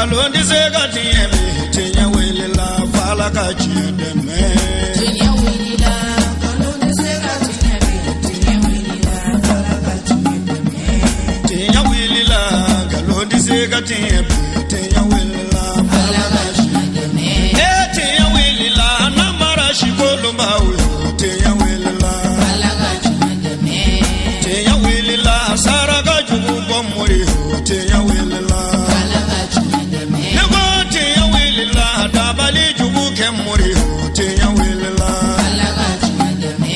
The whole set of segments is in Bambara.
Nkalon tɛ se ka tiɲɛ bi, tiɲɛ wulila f'Ala ka tiɲɛ dɛmɛ. Tiɲɛ wulila, nkalon tɛ se ka tiɲɛ bi, tiɲɛ wulila f'Ala ka tiɲɛ dɛmɛ. Tiɲɛ wulila, nkalon tɛ se ka tiɲɛ bi, tiɲɛ wulila Ala ka tiɲɛ dɛmɛ. E tiɲɛ wulila, namara sikolonbaw yo, tiɲɛ wulila. Ala ka tiɲɛ dɛmɛ. Tiɲɛ wulila, saraka jugu bɔ mori yo, tiɲɛ wulila. Ala ka tiɲɛ dɛmɛ. Ne ko tiɲɛ wulila, dabali jugu kɛ mori yo, tiɲɛ wulila. Ala ka tiɲɛ dɛmɛ.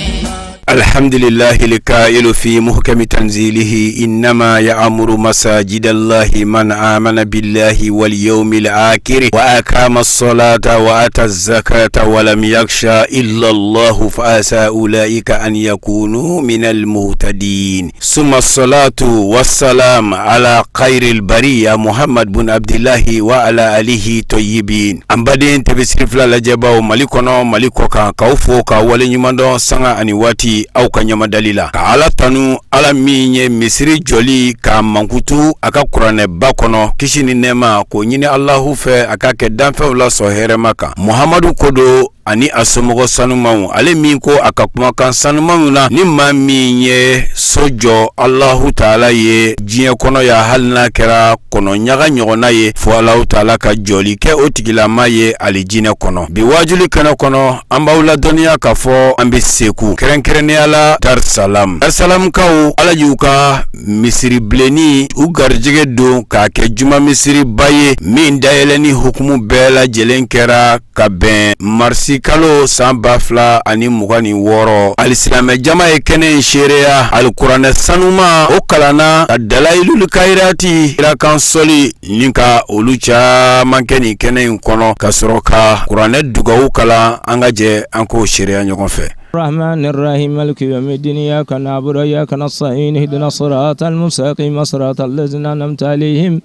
الحمد لله الكائل في محكم تنزيله إنما يعمر مساجد الله من آمن بالله واليوم الآخر وأقام الصلاة وأتى الزكاة ولم يخشى إلا الله فعسى أولئك أن يكونوا من المهتدين ثم الصلاة والسلام على خير البرية محمد بن عبد الله وعلى آله طيبين. An baden tɛbɛsiri fila lajɛbaw Mali kɔnɔ, Mali kɔ kan, k'aw fo ka waleɲuman dɔn sanga ani waati aw ka ɲamadali la, ka Ala tanu, Ala min ye misiri jɔli k'a mankutu a ka kuranɛba kɔnɔ. Kisi ni nɛɛma k'o ɲini Alahu fɛ, a ka kɛ danfɛnw la sɔn hɛrɛma kan, Muhamadu kodo ani a somɔgɔ sanumanw, ale min ko a ka kumakan sanumanw na: ni maa min ye so jɔ Alahu Taala ye diɲɛ kɔnɔ ya, hali n'a kɛra kɔnɔ ɲaga ɲɔgɔnna ye, fo Alahu Taala ka jɔli kɛ o tigilama ye alijinɛ kɔnɔ. Bi wajuli kɛnɛ kɔnɔ, an b'aw ladɔnniya k'a fɔ an bɛ Segu, kɛrɛnkɛrɛnnenya la Darusalam. Darusalamkaw, Ala y'u ka misiri bilenni u garijɛgɛ don k'a kɛ juma misiriba ye, min dayɛlɛni hukumu bɛɛ lajɛlen kɛra ka bɛn marisi kalo san 2026. Alisilamɛ jama ye kɛnɛ in seereya. Alikuranɛ sanuma o kalanna ka dalayiluli kayirati kirakan sɔli ni ka olu caman kɛ nin kɛnɛ in kɔnɔ, ka sɔrɔ ka kuranɛ dugawu kalan. An ka jɛ an k'o seereya ɲɔgɔn fɛ. الرحمن الرحيم مالك يوم الدين إياك نعبد وإياك نستعين اهدنا الصراط المستقيم صراط الذين أنعمت عليهم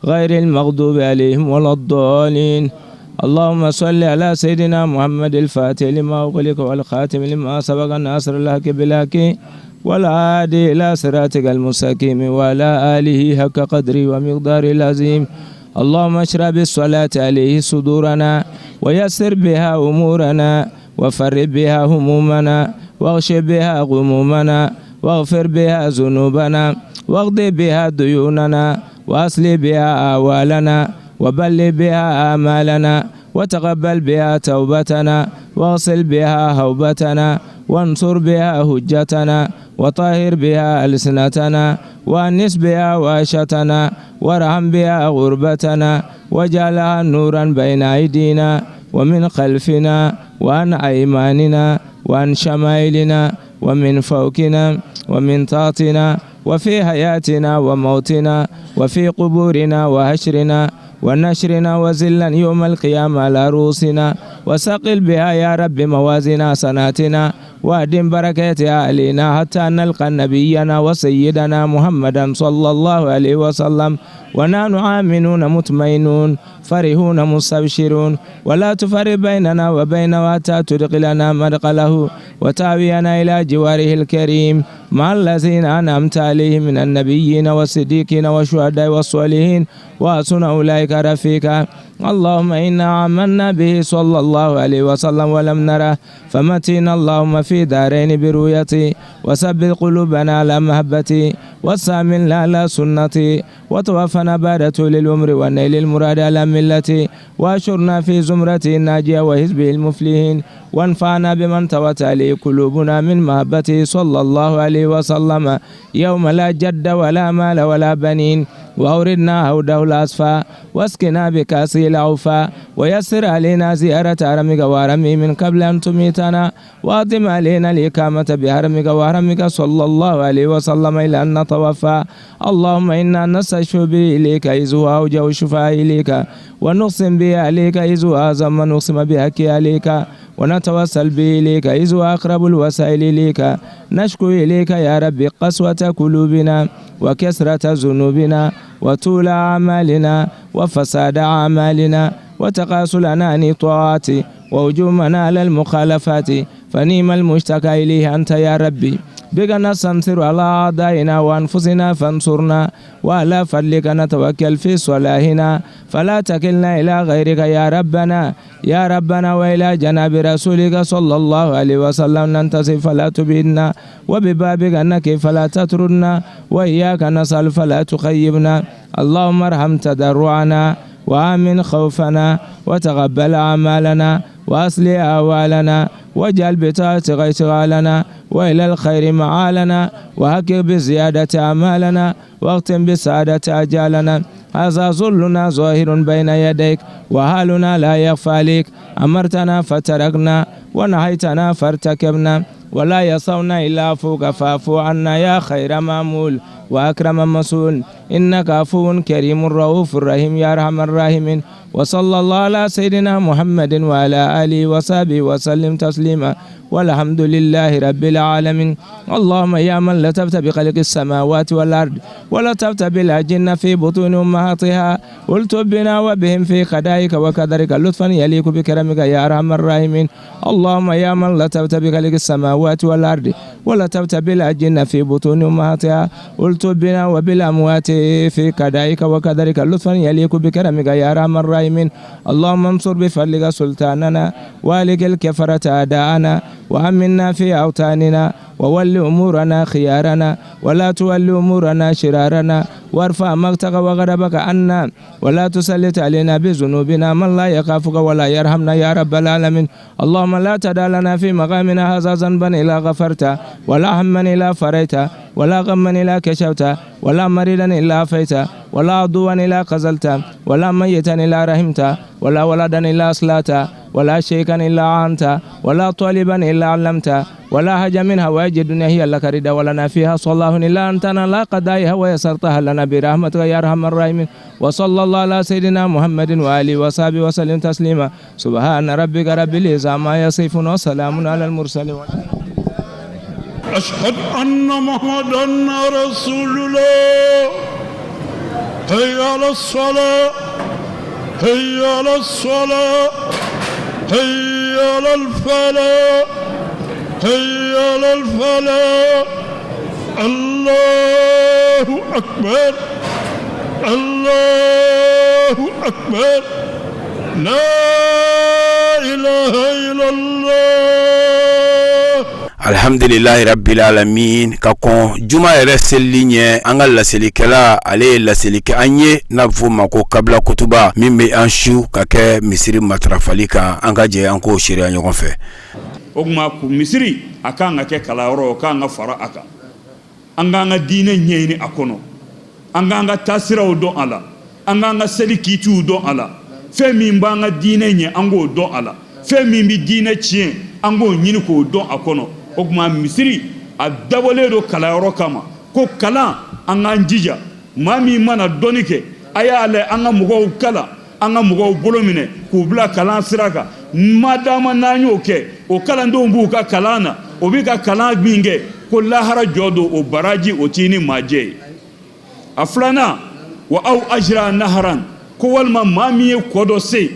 غير المغضوب عليهم ولا الضالين اللهم صل على سيدنا محمد الفاتح لما أغلق والخاتم لما سبق الناصر الحق بالحق والهادي إلى صراطك المستقيم وعلى آله حق قدره ومقداره العظيم اللهم اشرح بالصلاة عليه صدورنا ويسر بها أمورنا وفرج بها همومنا واغش بها غمومنا واغفر بها ذنوبنا واقض بها ديوننا وأصلح بها أهوالنا وبلغ بها آمالنا وتقبل بها توبتنا واغسل بها هوبتنا وانصر بها هجتنا وطهر بها ألسنتنا وأنس بها واشتنا وارحم بها غربتنا واجعلها نورا بين أيدينا ومن خلفنا وعن أيماننا وعن شمائلنا ومن فوقنا ومن تحتنا وفي حياتنا وموتنا وفي قبورنا وحشرنا ونشرنا وزلا يوم القيامة على رؤوسنا وثقل بها يا رب موازين حسناتنا وأدم بركاتها علينا حتى نلقى نبينا وسيدنا محمدا صلى الله عليه وسلم ونحن آمنون مطمئنون فرحون مستبشرون ولا تفرق بيننا وبينه حتى تدخلنا مدخله وتأوينا إلى جواره الكريم مع الذين أنعمت عليهم من النبيين والصديقين والشهداء والصالحين وحسن أولئك رفيقا اللهم إنا آمنا به صلى الله عليه وسلم ولم نره فمتعنا اللهم في دارين برؤيته وثبت قلوبنا على محبته واستعملنا على سنته وتوفنا بعد طول العمر ونيل المراد على ملته واحشرنا في زمرته الناجية وحزبه المفلحين وانفعنا بما انطوت عليه قلوبنا من محبته صلى الله عليه وسلم يوم لا جد ولا مال ولا بنين وأوردنا حوضه الأصفى واسقنا بكأسه الأوفى ويسر علينا زيارة حرمك وحرمه من قبل أن تميتنا وأتم علينا الإقامة بحرمك وحرمك صلى الله عليه وسلم إلى أن نتوفى اللهم إنا نستشفع به إليك إذ هو أوجه الشفاء إليك ونقسم به عليك إذ هو أعظم من نقسم بحق عليك ونتوسل به إليك إذ هو أقرب الوسائل إليك نشكو إليك يا رب قسوة قلوبنا وكثرة ذنوبنا وطول أعمالنا وفساد أعمالنا وتقاصلنا عن طاعتي وهجومنا على المخالفات. فنعم المشتكى إليه أنت يا ربي. بك نستنصر على أعدائنا وأنفسنا فانصرنا، وعلى فضلك نتوكل في صلاحنا، فلا تكلنا إلى غيرك يا ربنا يا ربنا، وإلى جناب رسولك صلى الله عليه وسلم ننتصر فلا تبيدنا، وببابك نكف فلا تطردنا، وإياك نسأل فلا تخيبنا. اللهم ارحم تضرعنا وآمن خوفنا، وتقبل أعمالنا، وأصلح أهوالنا، واجعل بطاعتك اشغالنا، وإلى الخير معالنا، وحقق بزيادة أعمالنا، واختم بسعادة أجالنا. هذا ذلنا ظاهر بين يديك، وحالنا لا يخفى عليك. أمرتنا فتركنا، ونهيتنا فارتكبنا، ولا يسعنا إلا عفوك فاعف عنا يا خير مأمول وأكرم مسؤول، إنك عفو كريم رؤوف رحيم يا أرحم الراحمين. وصلى الله على سيدنا محمد وعلى آله وصحبه وسلم تسليما، والحمد لله رب العالمين. اللهم يا من لطفت بخلق السماوات والأرض، ولطفت بالأجنة في بطون أمهاتها، الطف بنا وبهم في قضائك وقدرك لطفا يليق بكرمك يا أرحم الراحمين. اللهم يا من لطفت بخلق السماوات والأرض، ولطفت بالأجنة في بطون أمهاتها، الطف بنا وبالأموات في قضائك وقدرك لطفا يليق بكرمك يا أرحم الراحمين. اللهم انصر بفضلك سلطاننا، وأهلك الكفرة أعداءنا، وأمنا في أوطاننا، وول أمورنا خيارنا، ولا تول أمورنا شرارنا، وارفع مقتك وغضبك عنا، ولا تسلط علينا بذنوبنا من لا يخافك ولا يرحمنا يا رب العالمين. اللهم لا تدع لنا في مقامنا هذا ذنبا إلا غفرته، ولا هما إلا فرجته، ولا غما إلا كشفته، ولا مريضا إلا عافيته، ولا عدوا إلا خذلته، ولا ميتا إلا رحمته، ولا ولدا إلا أصلحته، ولا شيخا إلا أعنته، ولا طالبا إلا علمته، ولا حاجة من حوائج الدنيا هي لك رضا ولنا فيها صلاح إلا أعنتنا على قضائها ويسرتها لنا برحمتك يا أرحم الراحمين. وصلى الله على سيدنا محمد وآله وصحبه وسلم تسليما. سبحان ربك رب العزة عما يصفون وسلام على المرسلين. أشهد أن محمدا رسول الله. حي على الصلاة، حي على الصلاة، حي على الفلاح، حي على الفلاح. الله أكبر، الله أكبر، لا إله إلا الله. Alhamdulilahi rabbil alamin. Ka kɔn juma yɛrɛ selili ɲɛ, an ka laselikɛla, ale ye laseli kɛ an ye n'a bɛ f'o ma ko kabila kutuba, min bɛ an su ka kɛ misiri matarafali kan. An ka jɛ an k'o seereya ɲɔgɔn fɛ. O tuma misiri a kan ka kɛ kalanyɔrɔ, o kan ka fara a kan. An k'an ka diinɛ ɲɛɲini a kɔnɔ, an k'an ka taasiraw dɔn a la, an k'an ka seli kiitiw dɔn a la. Fɛn min b'an ka diinɛ ɲɛ, an k'o dɔn a la. Fɛn min bɛ diinɛ tiɲɛ, an k'o ɲini k'o dɔn a kɔnɔ. O tuma misiri a dabɔlen don kalanyɔrɔ kama, ko kalan, an k'an jija. Maa min mana dɔnni kɛ, a y'a lajɛ an ka mɔgɔw kalan, an ka mɔgɔw bolo minɛ k'u bila kalan sira kan. Madama n'an y'o kɛ, o kalandenw b'u ka kalan na, o bɛ ka kalan min kɛ, ko lahara jɔ don, o baraji o t'i ni maa jɛ ye. A filanan, wa aw ajra naharan, ko walima maa min ye kɔ dɔ sen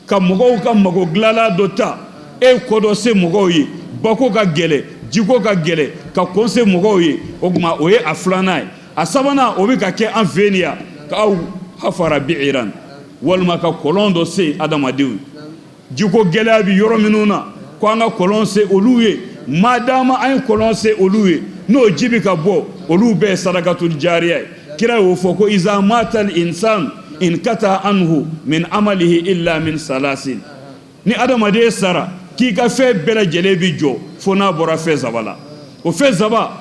ka mɔgɔw ka mago dilanla dɔ ta. E ye kɔ dɔ sen mɔgɔw ye, bako ka gɛlɛ, jiko ka gɛlɛ, ka kɔ sen mɔgɔw ye. O tuma o ye a filanan ye. A sabanan, o bɛ ka kɛ an fɛ yen yan, ka aw hafara bi'iran, walima ka kɔlɔn dɔ sen adamadenw ye, jiko gɛlɛya bɛ yɔrɔ minnu na, ko an ka kɔlɔn sen olu ye. Madama an ye kɔlɔn sen olu ye, n'o ji bɛ ka bɔ, olu bɛɛ ye sadakatul jariya ye. Kira y'o fɔ ko iza matal insan inkata anhu min amalihi illa min salasin. Ni adamaden sara, k'i ka fɛn bɛɛ lajɛlen bɛ jɔ fo n'a bɔra fɛn saba la. O fɛn saba,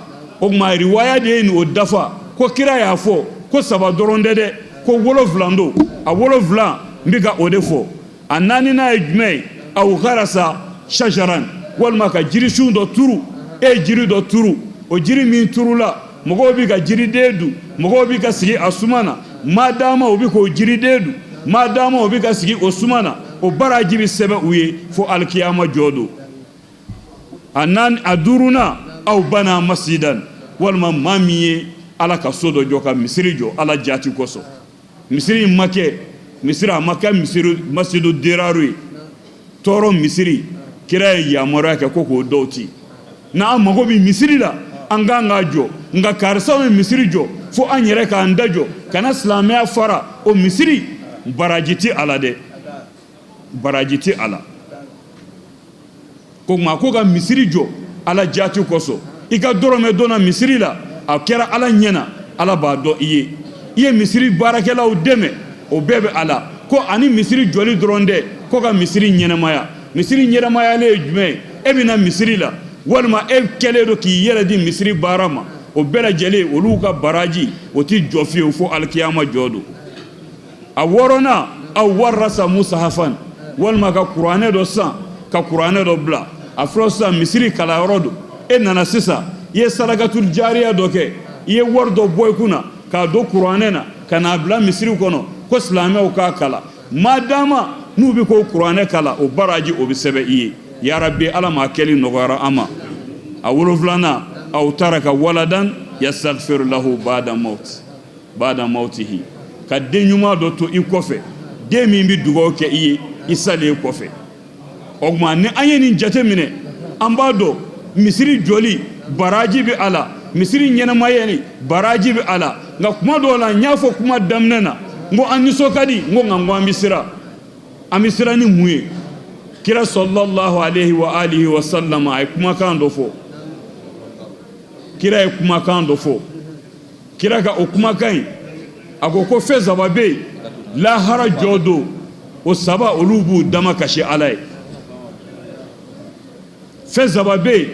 o tuma riwaya de ye nin o dafa, ko kira y'a fɔ ko saba dɔrɔn tɛ dɛ, ko 7 don. A 7, n bɛ ka o de fɔ. A naaninan ye jumɛn ye? Aw garasa shajaran, walima ka jirisun dɔ turu. E ye jiri dɔ turu, o jiri min turula, mɔgɔw bɛ ka jiriden dun, mɔgɔw bɛ ka sigi a suma na. Madama u bɛ k'o jiriden dun, madama u bɛ ka sigi o suma na, o baraji bɛ sɛbɛn u ye fo alikiyama jɔ don. A naani, a duurunan, aw bana masidan, walima maa min ye Ala ka so dɔ jɔ, ka misiri jɔ Ala jaati kosɔn. Misiri in ma kɛ misiri, a ma kɛ misiri masidu diraru ye, tɔɔrɔ misiri. Kira ye yamaruya kɛ ko k'o dɔw ci. N'an mago bɛ misiri la, an kan k'a jɔ, nka karisaw ye misiri jɔ fo an yɛrɛ k'an da jɔ ka na silamɛya fara o misiri. Baraji tɛ a la dɛ, baraji tɛ a la. Ko maa ko ka misiri jɔ Ala jaati kosɔn, i ka dɔrɔmɛ donna misiri la, a kɛra Ala ɲɛna, Ala b'a dɔn i ye. I ye misiri baarakɛlaw dɛmɛ, o bɛɛ bɛ a la. Ko ani misiri jɔli dɔrɔn tɛ, ko ka misiri ɲɛnamaya. Misiri ɲɛnamayalen ye jumɛn ye? E bɛ na misiri la, walima e kɛlen don k'i yɛrɛ di misiri baara ma, o bɛɛ lajɛlen, olu ka baraji o tɛ jɔ fiyewu fo alikiyama jɔ don. A wɔɔrɔnan, aw warasa musahafan, walima ka kuranɛ dɔ san, ka kuranɛ dɔ bila. A fɔlɔ sisan, misiri kalanyɔrɔ don, e nana sisan, i ye sarakatul jariya dɔ kɛ, i ye wari dɔ bɔ i kun na k'a don kuranɛ na ka n'a bila misiri kɔnɔ ko silamɛw k'a kalan. Madama n'u bɛ k'o kuranɛ kalan, o baraji o bɛ sɛbɛn i ye. Yarabi, Ala m'a kɛli nɔgɔyara an ma. A wolonfilanan, aw taraka waladan yastaghfiru lahu bada maut bada mautihi, ka den ɲuman dɔ to i kɔfɛ, den min bɛ dugawu kɛ i ye i salen kɔfɛ. O tuma ni an ye nin jate minɛ, an b'a dɔn misiri jɔli baraji bɛ a la, misiri ɲɛnamayali baraji bɛ a la. Nka kuma dɔw la, n y'a fɔ kuma daminɛ na, n ko an nisɔn ka di, n ko nka n ko an bɛ siran. An bɛ siran ni mun ye? Kira sallallahu alaihi wa alihi wa sallam, a ye kumakan dɔ fɔ. Kira ye kumakan dɔ fɔ. Kira ka o kumakan in, a ko ko fɛn saba bɛ yen, lahara jɔ don, o saba olu b'u dama kasi Ala ye. Fɛn saba bɛ yen,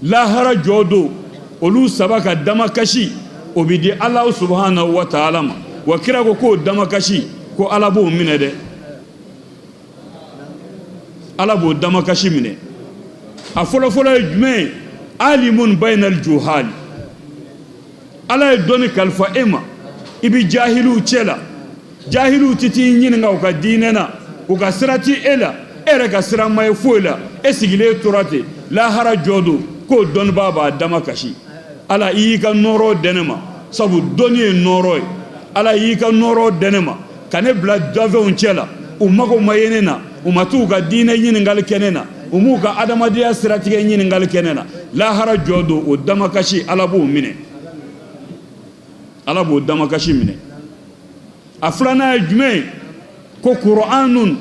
lahara jɔ don, olu saba ka dama kasi o bɛ di Ala subahanahu wa taala ma. Wa kira ko k'o dama kasi, ko Ala b'o minɛ dɛ, Ala b'o dama kasi minɛ. A fɔlɔfɔlɔ ye jumɛn ye? Alimun bayinal juhali. Ala ye dɔnni kalifa e ma, i bɛ jahiliw cɛ la, jahiliw tɛ t'i ɲininka u ka diinɛ na, u ka sira tɛ e la, e yɛrɛ ka sira ma ye foyi la, e sigilen tora ten. Lahara jɔ don, k'o dɔnnibaa b'a dama kasi. Ala, i y'i ka nɔɔrɔ di ne ma, sabu dɔnni ye nɔɔrɔ ye. Ala y'i ka nɔɔrɔ di ne ma ka ne bila dafɛnw cɛ la, u mago ma ye ne na, u ma t'u ka diinɛ ɲininkali kɛ ne na, u m'u ka adamadenya siratigɛ ɲininkali kɛ ne na. Lahara jɔ don, o damakasi Ala b'o minɛ, Ala b'o damakasi minɛ. A filanan ye jumɛn ye? Ko kuranun,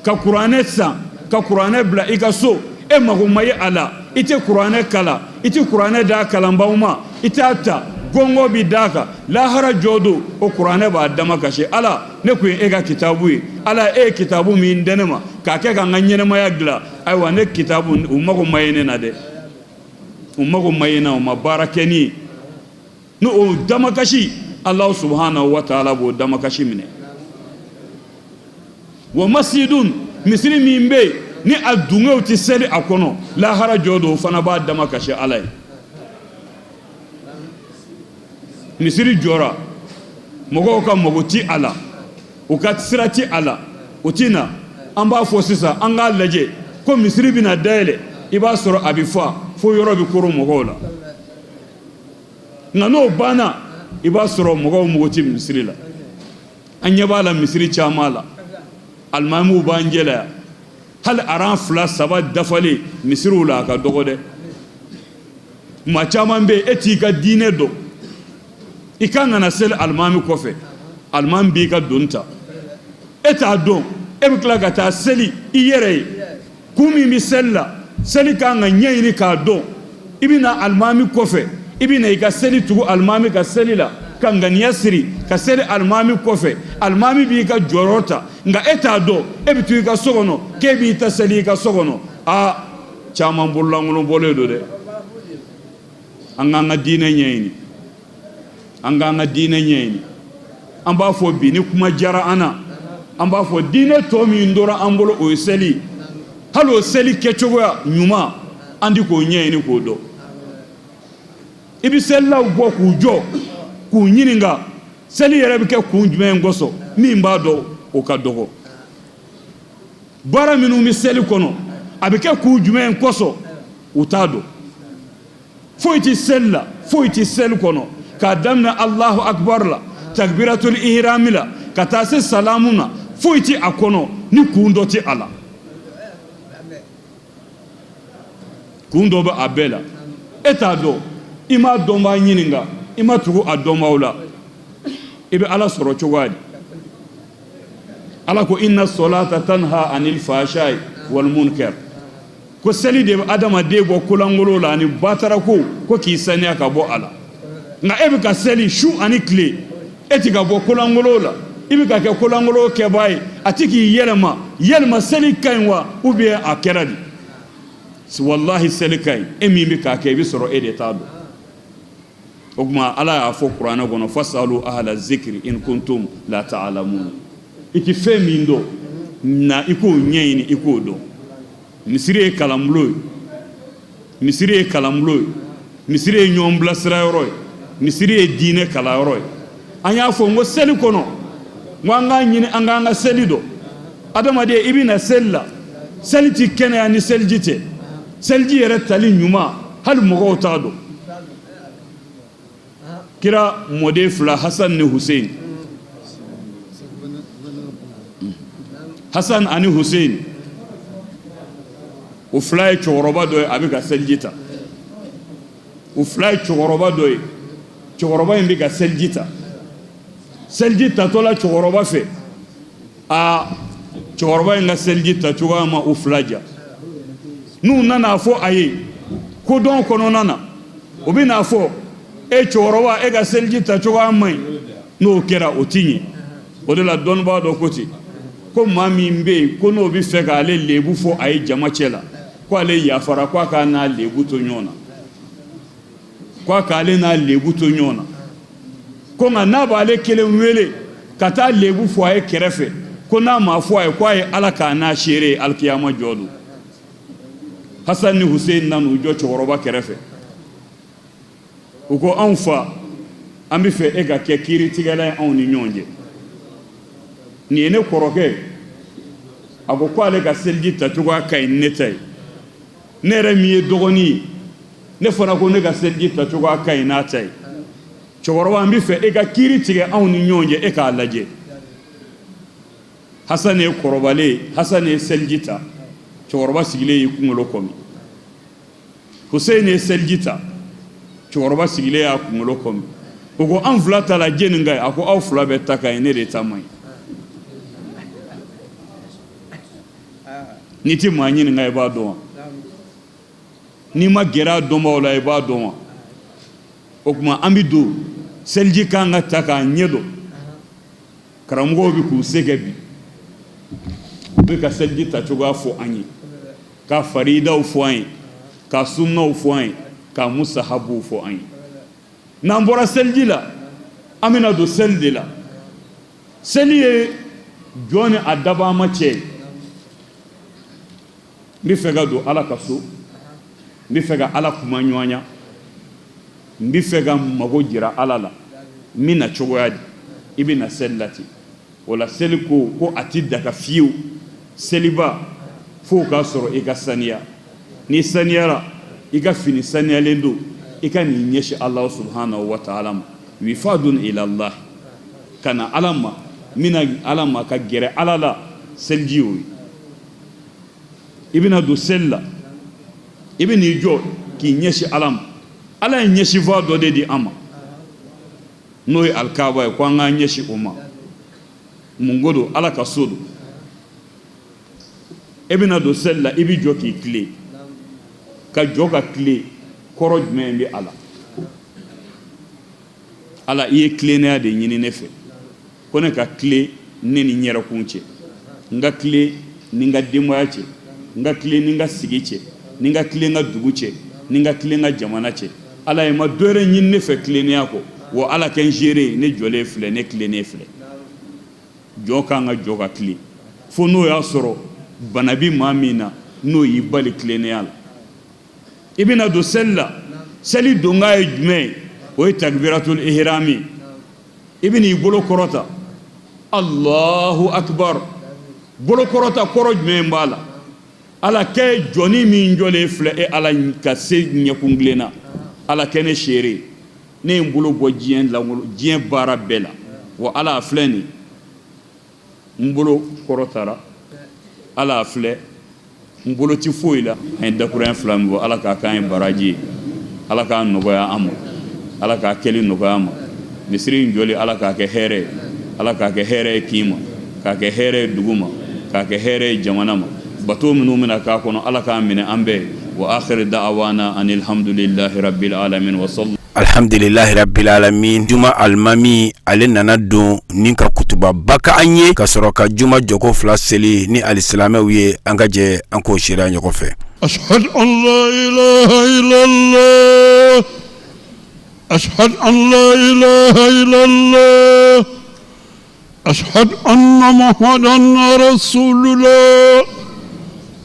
ka kuranɛ san, ka kuranɛ bila i ka so, e mago ma ye a la, i tɛ kuranɛ kalan, i tɛ kuranɛ d'a kalanbaaw ma, i t'a ta, gɔngɔ bɛ d'a kan. Lahara jɔ don, o kuranɛ b'a dama kasi. Ala, ne kun ye e ka kitabu ye. Ala, e ye kitabu min di ne ma k'a kɛ ka n ka ɲɛnamaya dilan, ayiwa, ne kitabu u mago ma ye ne na dɛ, u mago ma ye n na, u ma baara kɛ ni ye. N'o o damakasi, Alahu subahanahu wa taala b'o damakasi minɛ. Wa masjidun, misiri min bɛ yen ni a dungew tɛ seli a kɔnɔ, lahara jɔ don, o fana b'a damakasi Ala ye. Misiri jɔra, mɔgɔw ka mago ti a la, u ka sira ti a la, u ti na. An b'a fɔ sisan, an k'a lajɛ ko misiri bɛna dayɛlɛ, i b'a sɔrɔ a bɛ fa fo yɔrɔ bɛ koron mɔgɔw la. Nka n'o banna, i b'a sɔrɔ mɔgɔw mago ti misiri la. An ɲɛ b'a la misiri caman la, alimamiw b'an jɛlaya, hali aran fila saba dafalen misiriw la, a ka dɔgɔ dɛ. Maa caman bɛ yen, e t'i ka diinɛ dɔn, i kan ka na seli alimami kɔfɛ, alimami b'i ka doni ta, e t'a dɔn, e bɛ tila ka taa seli i yɛrɛ ye. Kun min bɛ seli la, seli kan ka ɲɛɲini k'a dɔn. I bɛ na alimami kɔfɛ, i bɛ na i ka seli tugu alimami ka seli la, ka ŋaniya siri ka seli alimami kɔfɛ, alimami b'i ka jɔyɔrɔ ta, nka e t'a dɔn, e bɛ to i ka so kɔnɔ k'e b'i ta seli i ka so kɔnɔ. Aa, caman bololankolon bɔlen don dɛ. An k'an ka diinɛ ɲɛɲini, an k'an ka diinɛ ɲɛɲini. An b'a fɔ bi, ni kuma diyara an na, an b'a fɔ diinɛ tɔ min tora an bolo, o ye seli. Hali o seli kɛcogoya ɲuman, an ti k'o ɲɛɲini k'o dɔn. I bɛ selilaw bɔ k'u jɔ k'u ɲininka seli yɛrɛ bɛ kɛ kun jumɛn kosɔn, min b'a dɔn, o ka dɔgɔ. Baara minnu bɛ seli kɔnɔ, a bɛ kɛ kun jumɛn kosɔn, u t'a dɔn. Foyi tɛ seli la, foyi tɛ seli kɔnɔ, k'a daminɛ Alahu akibaru la, takbiratul ihrami la, ka taa se salamu na, foyi tɛ a kɔnɔ ni kun dɔ tɛ a la. Kun dɔ bɛ a bɛɛ la. E t'a dɔn, i m'a dɔnbaa ɲininka, i ma tugu a dɔnbaaw la, i bɛ Ala sɔrɔ cogoya di? Ala ko inna solata tanha anil fahshai wal munkar, ko seli de bɛ adamaden bɔ kolankolon la ani batarako, ko k'i saniya ka bɔ a la. Nka e bɛ ka seli su ani tile, e ti ka bɔ kolankolon la, i bɛ ka kɛ kolankolon kɛbaa ye, a ti k'i yɛlɛma. Yɛlɛma seli ka ɲi wa, ou bien a kɛra di? Walahi, seli ka ɲi. E min bɛ k'a kɛ, i bɛ sɔrɔ e de t'a dɔn. O tuma Ala y'a fɔ kuranɛ kɔnɔ: fasalu ahla zikri in kuntum la ta'lamun. I ti fɛn min dɔn na, i k'o ɲɛɲini, i k'o dɔn. Misiri ye kalanbulon ye, misiri ye kalanbulon ye, misiri ye ɲɔgɔn bilasira yɔrɔ ye, misiri ye diinɛ kalanyɔrɔ ye. An y'a fɔ n ko seli kɔnɔ, n ko an k'a ɲini an k'an ka seli dɔn. Adamaden, i bɛ na seli la, seli ti kɛnɛya ni seliji tɛ. Seliji yɛrɛ tali ɲuman, hali mɔgɔw t'a dɔn. Kira mɔden fila, Hasan ni Hussein, Hasan ani Hussein, o fila ye cɛkɔrɔba dɔ ye, a bɛ ka seliji ta. O fila ye cɛkɔrɔba dɔ ye, cɛkɔrɔba in bɛ ka seliji ta. Seliji tatɔ la cɛkɔrɔba fɛ, aa, cɛkɔrɔba in ka seliji ta cogoya ma u fila ja. N'u nana a fɔ a ye kodɔn kɔnɔna na, u bɛ n'a fɔ: e cɛkɔrɔba, e ka seliji ta cogoya man ɲi. N'o kɛra, o ti ɲɛ. O de la dɔnnibaa dɔ ko ten ko maa min bɛ yen ko n'o bɛ fɛ k'ale lebu fɔ a ye jama cɛ la, ko ale yafara, ko a k'a n'a lebu to ɲɔgɔn na, ko a k'ale n'a lebu to ɲɔgɔn na, ko nka n'a b'ale kelen wele ka taa lebu fɔ a ye kɛrɛfɛ, ko n'a ma fɔ a ye, ko a ye Ala k'a n'a seere ye alikiyama jɔ don. Hasan ni Hussein nan'u jɔ cɛkɔrɔba kɛrɛfɛ. U ko: anw fa, an bɛ fɛ e ka kɛ kiiritigɛla ye anw ni ɲɔgɔn cɛ. Nin ye ne kɔrɔkɛ, a ko ko ale ka seliji tacogoya ka ɲi ne ta ye. Ne yɛrɛ min ye dɔgɔnin ye, ne fana ko ne ka seliji tacogoya ka ɲi n'a ta ye. Cɛkɔrɔba, an bɛ fɛ e ka kiiri tigɛ anw ni ɲɔgɔn cɛ, e k'a lajɛ. Hasan ye kɔrɔbalen, Hasan ye seliji ta, cɛkɔrɔba sigilen y'i kunkolo kɔmi. Hussein ye seliji ta, cɛkɔrɔba sigilen y'a kunkolo kɔmi. O ko: an fila ta la, jɛni ka ɲi? A ko: aw fila bɛɛ ta ka ɲi, ne de ta man ɲi. N'i tɛ maa ɲininka, i b'a dɔn wa? N'i ma gɛrɛ a dɔnbaaw la, i b'a dɔn wa? O tuma an bɛ don seliji kan ka ta k'a ɲɛ dɔn. Karamɔgɔw bɛ k'u se kɛ bi, u bɛ ka seliji ta cogoya fɔ an ye, ka faridaw fɔ an ye, ka sunnaw fɔ an ye, ka musahabuw fɔ an ye. N'an bɔra seliji la, an bɛna don seli de la. Seli ye jɔn ni a dabama cɛ ye. N bɛ fɛ ka don Ala ka so, n bɛ fɛ ka Ala kuma ɲɔgɔnya, n bɛ fɛ ka mago jira Ala la, n bɛ na cogoya di? I bɛ na seli la ten. O la seli ko ko a tɛ daga fiyewu, seliba, f'o k'a sɔrɔ i ka saniya. N'i saniyara, i ka fini saniyalen don, i ka n'i ɲɛsin Alahu subahanahu wa taala ma. Wifadun ilallah, ka na Ala ma, n bɛna Ala ma, ka gɛrɛ Ala la, seliji y'o ye. I bɛna don seli la, i bɛ n'i jɔ k'i ɲɛsin Ala ma. Ala ye ɲɛsinfa dɔ de di an ma, n'o ye alikaba ye, ko an k'an ɲɛsin o ma. Mun ko don? Ala ka so don. E bɛna don seli la, i bɛ jɔ k'i tilen. Ka jɔ ka tilen, kɔrɔ jumɛn bɛ a la? Ala, i ye tilennenya de ɲini ne fɛ, ko ne ka tilen ne ni n yɛrɛkun cɛ, n ka tilen ni n ka denbaya cɛ, n ka tilen ni n ka sigi cɛ, ni n ka tilen n ka dugu cɛ, ni n ka tilen n ka jamana cɛ. Ala ye ma dɔ wɛrɛ ɲini ne fɛ tilennenya kɔ. Wa Ala kɛ n seere ye, ne jɔlen filɛ, ne tilennen filɛ. Jɔn kan ka jɔ ka tilen, fo n'o y'a sɔrɔ bana bɛ maa min na, n'o y'i bali tilennenya la. I bɛna don seli la, seli donkan ye jumɛn ye? O ye takbiratul ihrami. I bɛna i bolo kɔrɔta, Allahu akbar. Bolo kɔrɔta kɔrɔ jumɛn b'a la? Ala kɛ jɔnni min jɔlen filɛ, e Ala ka se ɲɛkun tilen na, Ala kɛ ne seere, ne ye n bolo bɔ diɲɛ lankolon, diɲɛ baara bɛɛ la. Wa Ala, a filɛ nin, n bolo kɔrɔtara, Ala a filɛ. N bolo tɛ foyi la. An ye dakuruɲɛ fila min fɔ, Ala k'a k'an ye baraji ye, Ala k'a nɔgɔya an ma, Ala k'a kɛli nɔgɔya an ma. Misiri in jɔli, Ala k'a kɛ hɛrɛ ye, Ala k'a kɛ hɛrɛ ye kin ma, k'a kɛ hɛrɛ ye dugu ma, k'a kɛ hɛrɛ ye jamana ma. Bato minnu bɛna k'a kɔnɔ, Ala k'a minɛ an bɛɛ. Wa akhiri da'awana anil hamdulillahi rabbil alamin wa sal Alhamdulilahi rabbil alamin. Juma alimami ale nana don ni ka kutubaba kɛ an ye ka sɔrɔ ka juma jɔko fila seli ni alisilamɛw ye. An ka jɛ an k'o seereya ɲɔgɔn fɛ. Ashhadu an la ilaha illallah, ashhadu an la ilaha illallah, ashhadu anna muhammadan rasulullah,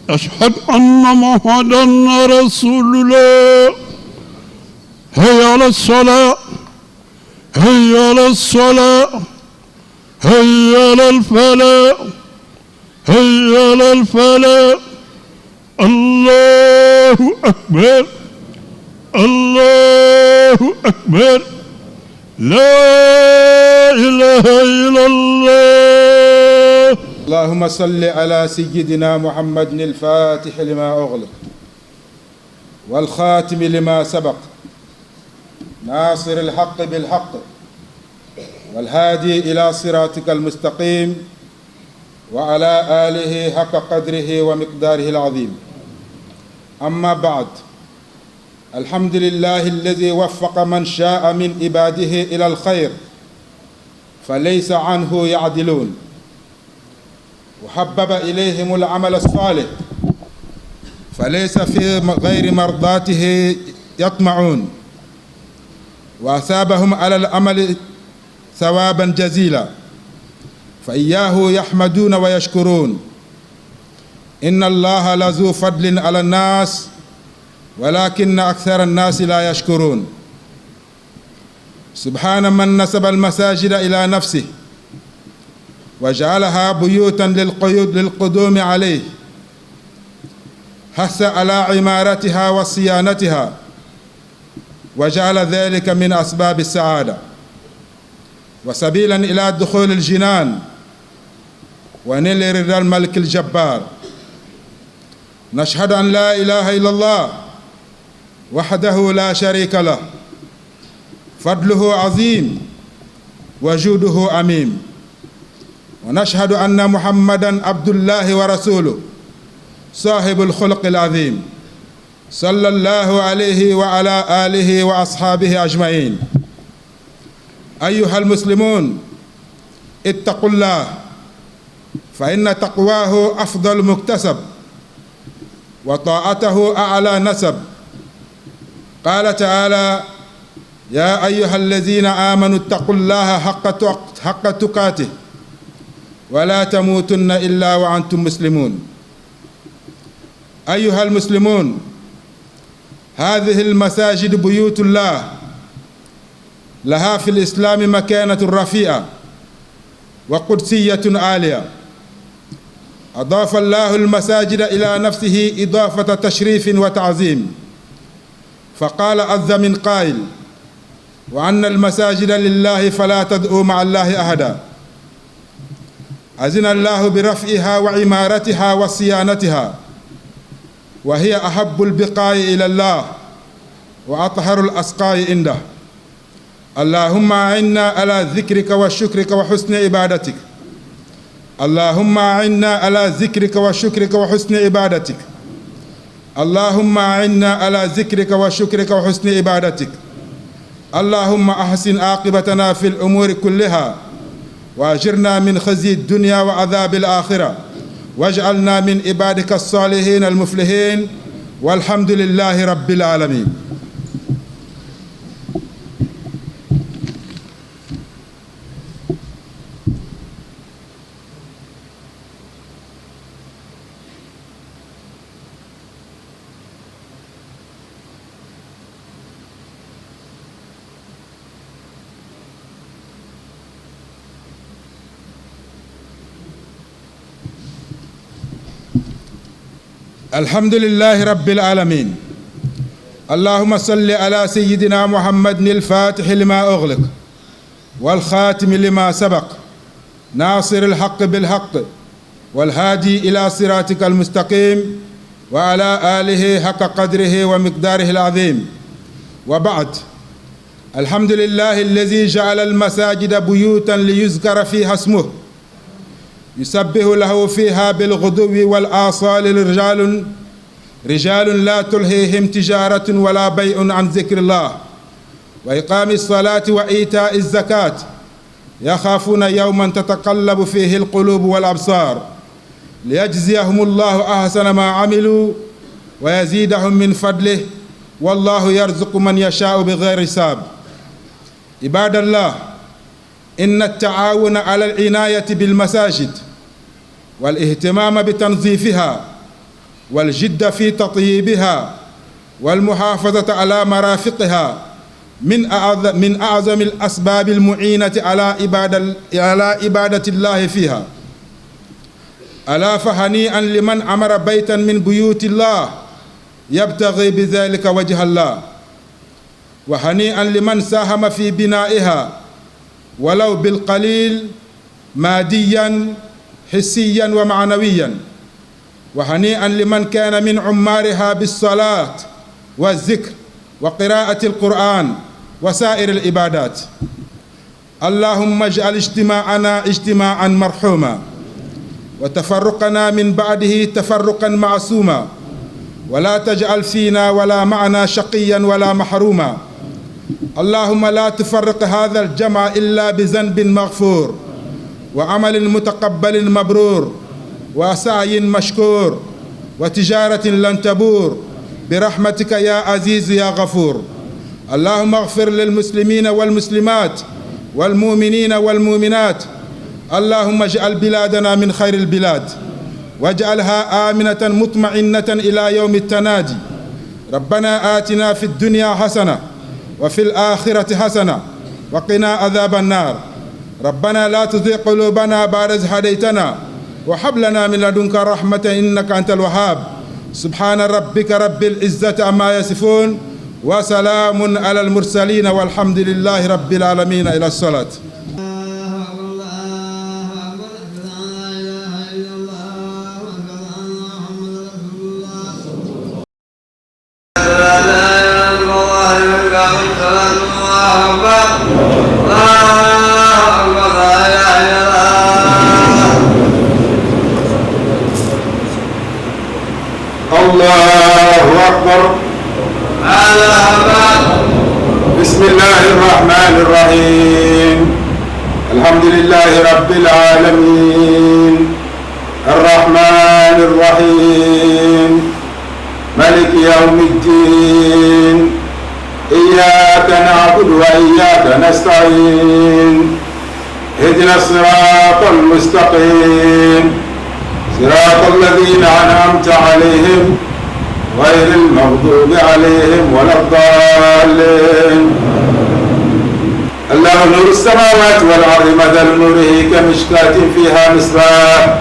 ashhadu anna muhammadan rasulullah. Hayya ala salah, hayya ala salah, hayya ala falah, hayya ala falah. Allahu akbar, Allahu akbar, la ilaha illallah. اللهم صل على سيدنا محمد الفاتح لما أغلق والخاتم لما سبق، ناصر الحق بالحق، والهادي إلى صراطك المستقيم، وعلى آله حق قدره ومقداره العظيم. أما بعد، الحمد لله الذي وفق من شاء من عباده إلى الخير فليس عنه يعدلون، وحبب إليهم العمل الصالح فليس في غير مرضاته يطمعون، وأثابهم على العمل ثوابا جزيلا فإياه يحمدون ويشكرون. إن الله لذو فضل على الناس ولكن أكثر الناس لا يشكرون. سبحان من نسب المساجد إلى نفسه وجعلها بيوتا للقيود للقدوم عليه، حث على عمارتها وصيانتها وجعل ذلك من أسباب السعادة وسبيلا إلى دخول الجنان ونيل رضا الملك الجبار. نشهد أن لا إله إلا الله وحده لا شريك له، فضله عظيم وجوده عميم. ونشهد أن محمدا عبد الله ورسوله صاحب الخلق العظيم، صلى الله عليه وعلى آله وأصحابه أجمعين. أيها المسلمون، اتقوا الله، فإن تقواه أفضل مكتسب وطاعته أعلى نسب. قال تعالى: يا أيها الذين آمنوا اتقوا الله حق تقاته ولا تموتن إلا وأنتم مسلمون. أيها المسلمون، هذه المساجد بيوت الله، لها في الإسلام مكانة رفيعة وقدسية عالية. أضاف الله المساجد إلى نفسه إضافة تشريف وتعظيم، فقال عز من قائل: وأن المساجد لله فلا تدعوا مع الله أحدا. أذن الله برفعها وعمارتها وصيانتها، وهي أحب البقاع إلى الله وأطهر الأسقاء عنده. اللهم أعنا على ذكرك وشكرك وحسن عبادتك. اللهم أعنا على ذكرك وشكرك وحسن عبادتك. اللهم أعنا على ذكرك وشكرك وحسن عبادتك. اللهم أحسن عاقبتنا في الأمور كلها، وأجرنا من خزي الدنيا وعذاب الآخرة، واجعلنا من عبادك الصالحين المفلحين، والحمد لله رب العالمين. الحمد لله رب العالمين. اللهم صل على سيدنا محمد الفاتح لما أغلق والخاتم لما سبق، ناصر الحق بالحق، والهادي إلى صراطك المستقيم، وعلى آله حق قدره ومقداره العظيم. وبعد، الحمد لله الذي جعل المساجد بيوتا ليذكر فيها اسمه، يسبح له فيها بالغدو والآصال رجال رجال لا تلهيهم تجارة ولا بيع عن ذكر الله وإقام الصلاة وإيتاء الزكاة، يخافون يوما تتقلب فيه القلوب والأبصار، ليجزيهم الله أحسن ما عملوا ويزيدهم من فضله، والله يرزق من يشاء بغير حساب. عباد الله، إن التعاون على العناية بالمساجد والاهتمام بتنظيفها والجد في تطييبها والمحافظة على مرافقها من أعظم الأسباب المعينة على عبادة الله فيها. ألا فهنيئا لمن عمر بيتا من بيوت الله يبتغي بذلك وجه الله، وهنيئا لمن ساهم في بنائها ولو بالقليل ماديا حسيا ومعنويا، وهنيئا لمن كان من عمارها بالصلاة والذكر وقراءة القرآن وسائر العبادات. اللهم اجعل اجتماعنا اجتماعا مرحوما، وتفرقنا من بعده تفرقا معصوما، ولا تجعل فينا ولا معنا شقيا ولا محروما. اللهم لا تفرق هذا الجمع إلا بذنب مغفور، وعمل متقبل مبرور، وسعي مشكور، وتجارة لن تبور، برحمتك يا عزيز يا غفور. اللهم اغفر للمسلمين والمسلمات والمؤمنين والمؤمنات. اللهم اجعل بلادنا من خير البلاد، واجعلها آمنة مطمئنة إلى يوم التنادي. ربنا آتنا في الدنيا حسنة وفي الآخرة حسنة وقنا عذاب النار. ربنا لا تزغ قلوبنا بعد إذ هديتنا وهب لنا من لدنك رحمة إنك أنت الوهاب. سبحان ربك رب العزة عما يصفون، وسلام على المرسلين، والحمد لله رب العالمين. إلى الصلاة. الله أكبر، لا إله إلا الله، وأشهد أن محمدا رسول الله. لا إله إلا الله، الله أكبر، الله أكبر، لا إله إلا الله. الله أكبر. الله أكبر. بسم الله الرحمن الرحيم. الحمد لله رب العالمين، الرحمن الرحيم، ملك يوم الدين، إياك نعبد وإياك نستعين، اهدنا الصراط المستقيم، صراط الذين أنعمت عليهم غير المغضوب عليهم ولا الضالين. الله نور السماوات والأرض، مثل نوره كمشكاة فيها مصباح،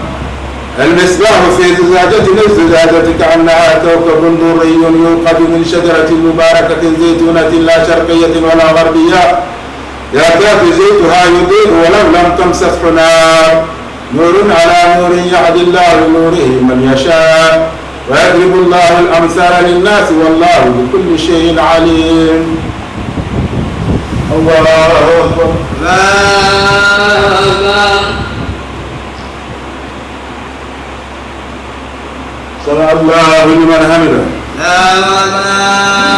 المصباح في زجاجة، الزجاجة كأنها كوكب دري يوقد من شجرة مباركة زيتونة لا شرقية ولا غربية، يكاد زيتها يضيء ولو لم تمسسه نار، نور على نور، يهدي الله لنوره من يشاء، ويضرب الله الأمثال للناس، والله بكل شيء عليم. الله أكبر. الله أكبر. سمع الله لمن حمده. لا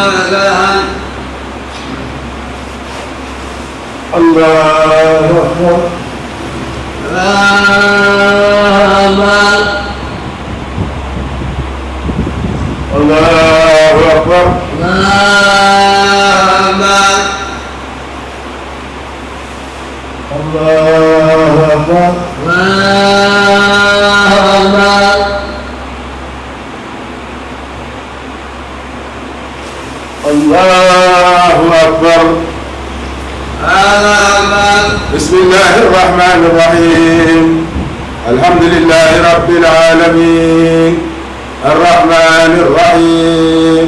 ولك الحمد. الله أكبر. الله أكبر. الله أكبر. الله أكبر. الله أكبر. الله أكبر. الله أكبر. الله أكبر. بسم الله الرحمن الرحيم. الحمد لله رب العالمين، الرحمن الرحيم،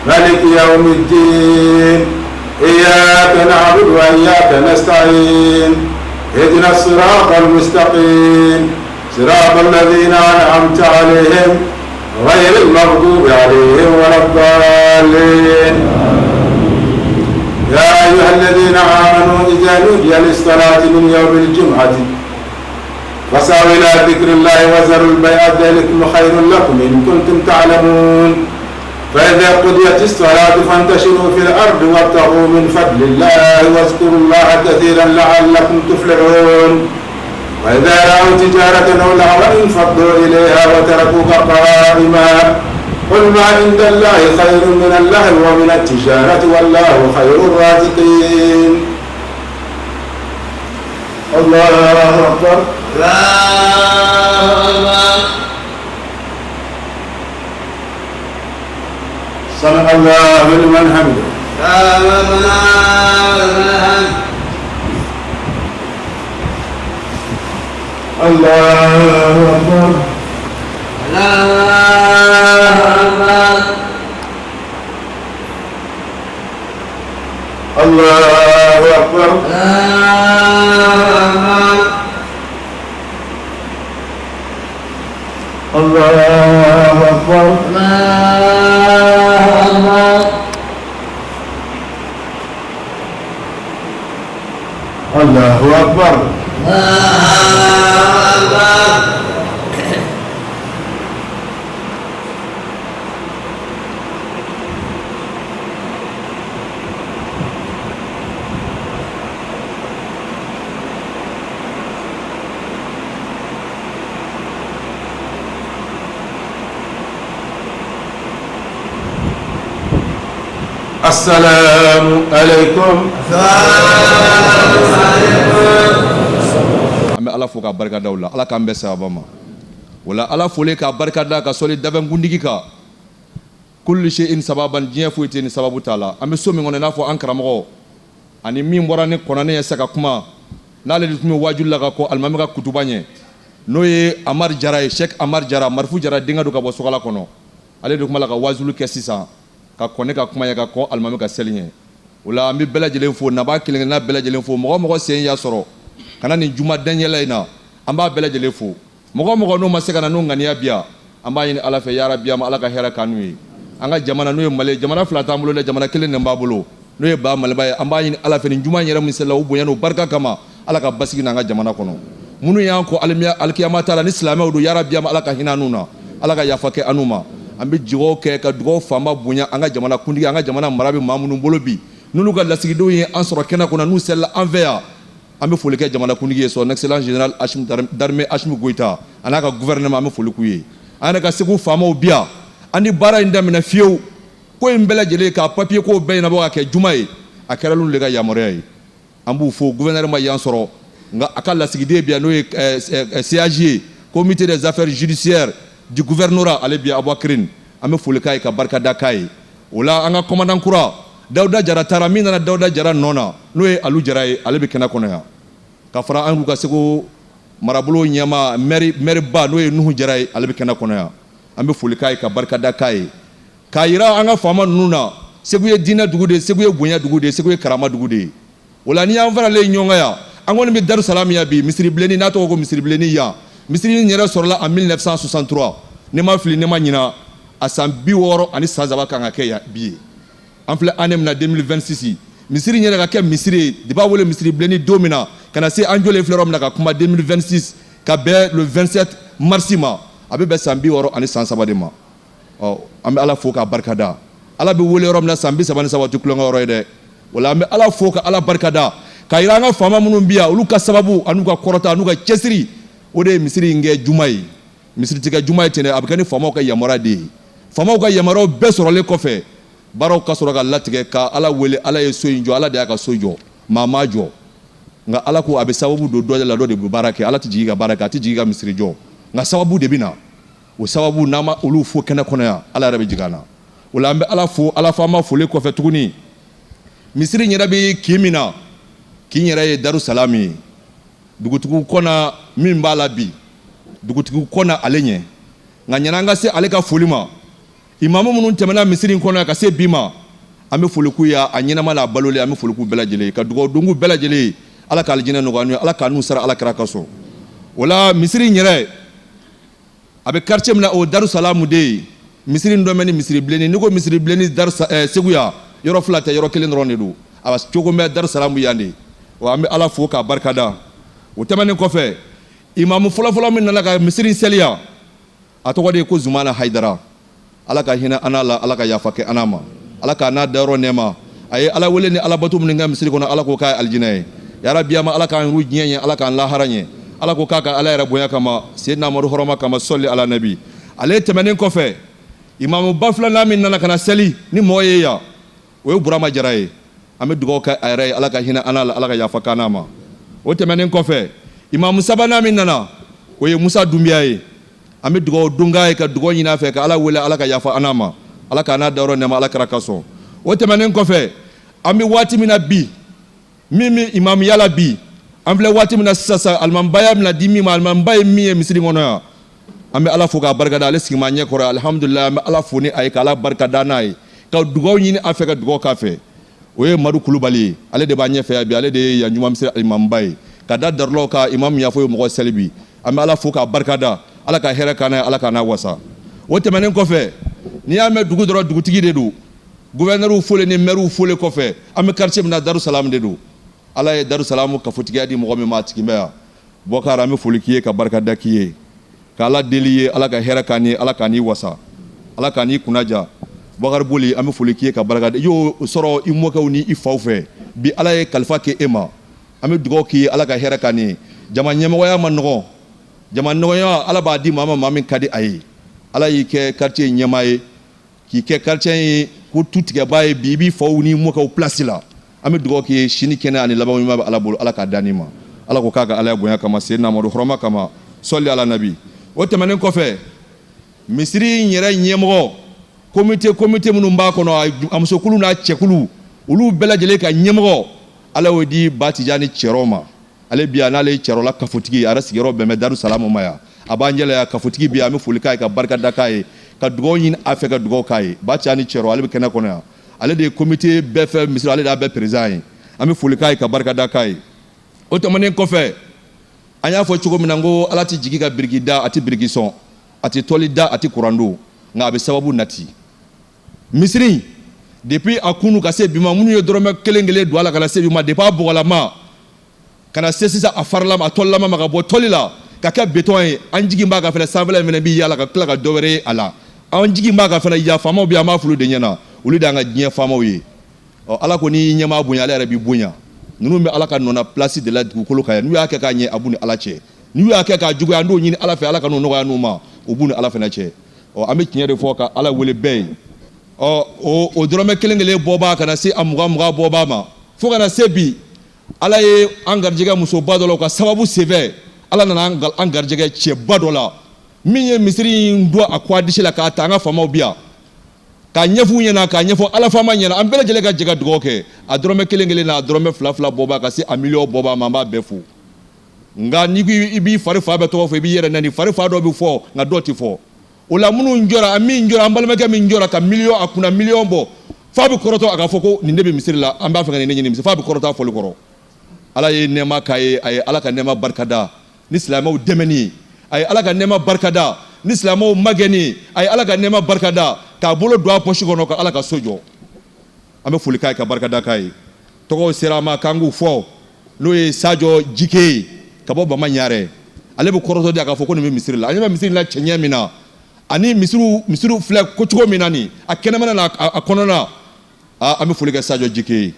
مالك يوم الدين، إياك نعبد وإياك نستعين، اهدنا الصراط المستقيم، صراط الذين أنعمت عليهم غير المغضوب عليهم ولا الضالين يا أيها الذين آمنوا إذا نودي للصلاة من يوم الجمعة فاسعوا إلى ذكر الله وذروا البيع ذلكم خير لكم إن كنتم تعلمون فإذا قضيت الصلاة فانتشروا في الأرض وابتغوا من فضل الله واذكروا الله كثيرا لعلكم تفلحون وإذا رأوا تجارة أو لهوا انفضوا إليها وتركوك قائما قل ما عند الله خير من اللهو ومن التجارة والله خير الرازقين الله أكبر الله أكبر سمع الله لمن حمده ربنا ولك الحمد الله أكبر الله أكبر الله أكبر الله أكبر الله أكبر الله أكبر الله أكبر الله أكبر السلام عليكم An bɛ Ala fo k'a barika da o la Ala k'an bɛn sababa ma o la Ala folen k'a barika da ka sɔli danfɛnkuntigi kan kullu shay'in sababan diɲɛ foyi tɛ ni sababu t'a la an bɛ so min kɔnɔ i n'a fɔ an karamɔgɔ ani min bɔra ni kɔnɔnen ye sa ka kuma n'ale de tun bɛ waajuli la ka kɔn alimami ka kutuba ɲɛ n'o ye Amari Jara ye Sɛki Amari Jara Marifu Jara denkɛ don ka bɔ Sɔgɔla kɔnɔ ale de tun b'a la ka waajuli kɛ sisan ka kɔn ne ka kuma ɲɛ ka kɔn alimami ka seli ɲɛ o la an bɛ bɛɛ lajɛlen fo nabaa kelen-kelenna bɛɛ lajɛlen fo mɔgɔ o mɔgɔ sen y'a sɔrɔ ka na nin juma danyɛlɛ in na an b'a bɛɛ lajɛlen fo mɔgɔ o mɔgɔ n'o ma se ka na n'o ŋaniya bi yan an b'a ɲini ala fɛ yarabi an ma ala ka hɛrɛ k'an n'u ye an ka jamana n'o ye mali ye jamana fila t'an bolo dɛ jamana kelen de b'an bolo n'o ye ba maliba ye an b'a ɲini ala fɛ nin juma in yɛrɛ min selila o bonya n'o barika kama ala ka basigi na an ka jamana kɔnɔ minnu y'an kɔn alikiyama ta la ni silamɛw don yarabi an ma ala ka hinɛ an'u na ala ka yafa kɛ an'u ma an bɛ dugawu kɛ ka dugawu fanba bonya an ka jamana kuntigi an ka jamana mara bɛ maa minnu bolo bi n'olu ka lasigidenw ye an sɔrɔ kɛnɛ kɔnɔ n'u selila an fɛ yan an bɛ foli kɛ jamana kuntigi ye son excellence général d'armée Assimi Goïta a n'a ka gouvernement an bɛ foli k'u ye an yɛrɛ ka Segu faamaw bi yan an ni baara in daminɛ fiyewu ko in bɛɛ lajɛlen ka papier ko bɛɛ ɲɛnabɔ ka kɛ juma ye a kɛra olu de ka yamaruya ye an b'u fo gouverneur ma yan sɔrɔ nka a ka lasigiden bi yan n'o ye CAG ye comité des affaires judiciaires du gouvernorat ale bi yan Aboubacrine an bɛ foli k'a ye ka barikada k'a ye o la an ka commandant kura Dawuda Jara taara min nana Dawuda Jara nɔ na n'o ye Alu Jara ye ale bɛ kɛnɛ kɔnɔ yan ka fara an ka Segu marabolo ɲɛmaa maire maire ba n'o ye Nuhu Jara ye ale bɛ kɛnɛ kɔnɔ yan an bɛ foli k'a ye ka barikada k'a ye k'a yira an ka faama ninnu na Segu ye diinɛ dugu de ye Segu ye bonya dugu de ye Segu ye karama dugu de ye o la n'i y'an faralen ɲɔgɔn kan yan an kɔni bɛ Darusalami yan bi misiri bilenni n'a tɔgɔ ko misiri bilenni yan misiri in yɛrɛ sɔrɔla en 1963 ne ma fili ne ma ɲina a san 63 kan ka kɛ yan bi ye an filɛ année min na 2026 misiri in yɛrɛ ka kɛ misiri ye de b'a wele misiri bilenni don min na ka na se an jɔlen filɛ yɔrɔ min na ka kuma 2026 ka bɛn le 27 mars ma a bɛ bɛn san 63 de ma ɔ an bɛ ala fo k'a barikada ala bɛ wele yɔrɔ min na san 33 tɛ tulonkɛ yɔrɔ ye dɛ o la an bɛ ala fo ka ala barikada k'a yira an ka faama minnu bi yan olu ka sababu an'u ka kɔrɔta an'u ka cɛsiri o de ye misiri in kɛ juma ye misiri tɛ kɛ juma ye ten dɛ a bɛ kɛ ni faamaw ka yamaruya de ye faamaw ka yamaruyaw bɛɛ sɔrɔlen kɔfɛ baaraw ka sɔrɔ ka latigɛ ka ala wele ala ye so in jɔ ala de y'a ka so jɔ maa m'a jɔ nka ala ko a bɛ sababu don dɔ de la dɔ de bɛ baara kɛ ala tɛ jigin ka baara kɛ a tɛ jigin ka misiri jɔ nka sababu de bɛ na o sababu n'an ma olu fo kɛnɛ kɔnɔ yan ala yɛrɛ bɛ jigin an na o la an bɛ ala fo ala faama foli kɔfɛ tuguni misiri in yɛrɛ bɛ kin min na kin yɛrɛ ye darusalami ye dugutigiw kɔnna min b'a la bi dugutigiw kɔnna ale ɲɛ nka ɲɛna an ka se ale ka foli ma imamu minnu tɛmɛna misiri in kɔnɔ ka se bi ma an bɛ foli k'u ye a ɲɛnama n'a balolen an bɛ foli k'u bɛɛ lajɛlen ka dugawu don k'u bɛɛ lajɛlen ye ala ka alijinɛ nɔgɔya n'u ye ala k'an n'u sara ala kira kosɔn o la misiri in yɛrɛ A bɛ quartier min na, o Darusalamu de ye. Misiri in dɔ bɛ ni misiri bilenni. N'i ko misiri bilenni Segu yan, yɔrɔ fila tɛ, yɔrɔ kelen dɔrɔn de don. A cogo bɛ Darusalamu yan de wa. An bɛ Ala fo k'a barikada. O tɛmɛnen kɔfɛ, imamu fɔlɔfɔlɔ min nana ka misiri seli yan, a tɔgɔ de ye ko Zumana Hayidara. Ala ka hinɛ an n'a la, Ala ka yafa kɛ an n'a ma, Ala k'a n'a dayɔrɔ nɛɛma. A ye Ala wele ni Ala bato minnu kɛ misiri kɔnɔ, Ala k'o k'a ye alijinɛ ye. Yarabi ama, Ala k'an yuru diɲɛ ɲɛ, Ala k'an lahara ɲɛ. Ala ko k'a ka Ala yɛrɛ bonya kama, Seyidina Amadu hɔrɔma kama, sɔli ala nabi. Ale tɛmɛnen kɔfɛ, imamuba filanan min nana ka na seli ni mɔgɔ ye yan, o ye Burama Jara ye. An bɛ dugawu kɛ a yɛrɛ ye, Ala ka hinɛ an n'a la, Ala ka yafa k'an n'a ma. O tɛmɛnen kɔfɛ, imamu sabanan min nana, o ye Musa Dunbiya ye. An bɛ dugawu don k'a ye, ka dugawu ɲini a fɛ, ka Ala wele, Ala ka yafa an n'a ma, Ala k'a n'a dayɔrɔ nɛɛma, Ala kira kosɔn. O tɛmɛnen kɔfɛ, an bɛ waati min na bi, min bɛ imamuya la bi, an filɛ waati min na sisan sa, alimamibaya bɛna di min ma, alimamiba ye min ye misiri kɔnɔ yan, an bɛ Ala fo k'a barikada. Ale sigi b'an ɲɛ kɔrɔ, alihamudulilayi. An bɛ Ala fo ni a ye, ka Ala barikada n'a ye, ka dugawu ɲini a fɛ, ka dugawu k'a fɛ. O ye Madu Kulubali ye, ale de b'an ɲɛfɛ yan bi. Ale de ye yan juma misiri alimamiba ye, ka da darulaw ka imamu yafo ye mɔgɔ seli bi. An bɛ Ala fo k'a barikada, Ala ka hɛrɛ k'an n'a ye, Ala k'an n'a wasa. O tɛmɛnen kɔfɛ, n'i y'a mɛn dugu dɔrɔn, dugutigi de don. Gouverneur folen ni maire folen kɔfɛ, an bɛ quartier min na, Darusalamu de don. Ala ye Darusalamu kafotigiya di mɔgɔ min ma, a tigi bɛ yan. Bɔkari, an bɛ foli k'i ye, ka barikada k'i ye, ka Ala deli ye, Ala ka hɛrɛ k'an ye, Ala k'an n'i wasa, Ala k'an n'i kunnaja. Bɔkari Boli, an bɛ foli k'i ye, ka barikada. I y'o sɔrɔ i mɔkɛw ni i faw fɛ. Bi Ala ye kalifa kɛ e ma, an bɛ dugawu k'i ye, Ala ka hɛrɛ k'an ye. Jama ɲɛmɔgɔya ma nɔgɔn. Jama ɲɛmɔgɔya, Ala b'a di maa ma, maa min ka di a ye. Ala y'i kɛ quartier ɲɛmaa ye, k'i kɛ quartier ye ko tutigɛbaa ye. Bi i b'i faw ni mɔkɛw place la. An bɛ dugawu k'i ye, sini kɛnɛ ani laban ɲuman bɛ Ala bolo, Ala k'a d'an ma. Ala ko k'a ka Ala bonya kama, Seyidina Amadu hɔrɔma kama, sɔli ala nabi. O tɛmɛnen kɔfɛ, misiri in yɛrɛ ɲɛmɔgɔ, comité minnu b'a kɔnɔ, a musokulu n'a cɛkulu, olu bɛɛ lajɛlen ka ɲɛmɔgɔ, Ala y'o di Ba Tijani Cɛrɔ ma. Ale bi yan, n'ale ye Cɛrɔla kafotigi, a yɛrɛ sigiyɔrɔ bɛn bɛ Darusalamu ma yan. A b'an jɛla yan, kafotigi bi yan. An bɛ foli k'a ye, ka barikada k'a ye, ka dugawu ɲini a fɛ, ka dugawu k'a ye. Ba Tijani Cɛrɔ, ale bɛ kɛnɛ kɔnɔ yan. Ale de ye comité bɛɛ fɛ misiri, ale de y'a bɛɛ président ye. An bɛ foli k'a ye, ka barikada k'a ye. O tɛmɛnen kɔfɛ, an y'a fɔ cogo min na, n ko Ala tɛ jigin ka biriki da, a tɛ biriki sɔn, a tɛ tɔli da, a tɛ kuran don, nka a bɛ sababu nati. Misiri, depuis a kunu ka se bi ma, minnu ye dɔrɔmɛ kelen kelen don a la ka na se bi ma, depuis a bɔgɔlama ka na se sisan a farilama, a tɔlilama ma, ka bɔ tɔli la ka kɛ béton ye, an jigi b'a kan fɛnɛ, sanfɛla in fɛnɛ bɛ yaala ka tila ka dɔ wɛrɛ ye a la. An jigi b'a kan fɛnɛ. Ya faamaw bɛ, an b'a f'olu de ɲɛna, olu de y'an ka diɲɛ faamaw ye. Ɔ, Ala ko n'i ɲɛmaa bonya, ale yɛrɛ b'i bonya. Ninnu bɛ Ala ka nɔna place de la dugukolo kan yan. N'u y'a kɛ k'a ɲɛ, a b'u ni Ala cɛ. N'u y'a kɛ k'a juguya, an t'o ɲini Ala fɛ, Ala ka n'o nɔgɔya n'u ma, o b'u ni Ala fɛnɛ cɛ. Ɔ, an bɛ tiɲɛ de fɔ, ka Ala wele bɛɛ ye. Ɔ, o dɔrɔmɛ kelen kelen bɔbaa ka na se a mugan mugan bɔbaa ma, fo ka na se bi, Ala ye an garijɛgɛ musoba dɔ la, o ka sababu senfɛ, Ala nana an garijɛgɛ cɛba dɔ la, min ye misiri in don a kɔ a disi la, k'a ta an ka faamaw bi yan, k'a ɲɛfɔ u ɲɛna, k'a ɲɛfɔ Ala faama ɲɛna. An bɛɛ lajɛlen ka jɛ ka dugawu kɛ. A dɔrɔmɛ kelen kelen na, a dɔrɔmɛ fila fila bɔbaa ka se a miliyɔn bɔbaa ma, an b'a bɛɛ fo. Nka n'i ko i b'i fari fa bɛɛ tɔgɔ fɔ, i b'i yɛrɛ nɛni. Fari fa dɔ bɛ fɔ, nka dɔw tɛ fɔ. O la, minnu jɔra, min jɔra, an balimakɛ min jɔra ka miliyɔn a kunna miliyɔn bɔ, f'a bɛ kɔrɔtɔ a ka fɔ ko nin de bɛ misiri la, an b'a fɛ ka nin de ɲini misiri, f'a bɛ kɔrɔtɔ a fɔli kɔrɔ. Ala ye nɛɛma k'a ye. A ye Ala ka nɛɛma barikada ni silamɛw dɛmɛni ye. A ye Ala ka nɛɛma barikada ni silamɛw magɛnni ye. A ye Ala ka nɛɛma barikada k'a bolo don a pɔsi kɔnɔ ka Ala ka so jɔ. An bɛ foli k'a ye, ka barikada k'a ye. Tɔgɔw sera a ma k'an k'u fɔ, n'o ye Sajɔ Jike ye ka bɔ Bama Ɲarɛ. Ale bɛ kɔrɔtɔ di a ka fɔ ko nin bɛ misiri la. An ɲɛ bɛ misiri la cɛɲɛ min na, ani misiriw filɛ ko cogo min na, nin a kɛnɛmana na, a kɔnɔna, an bɛ foli kɛ Sajɔ Jike ye.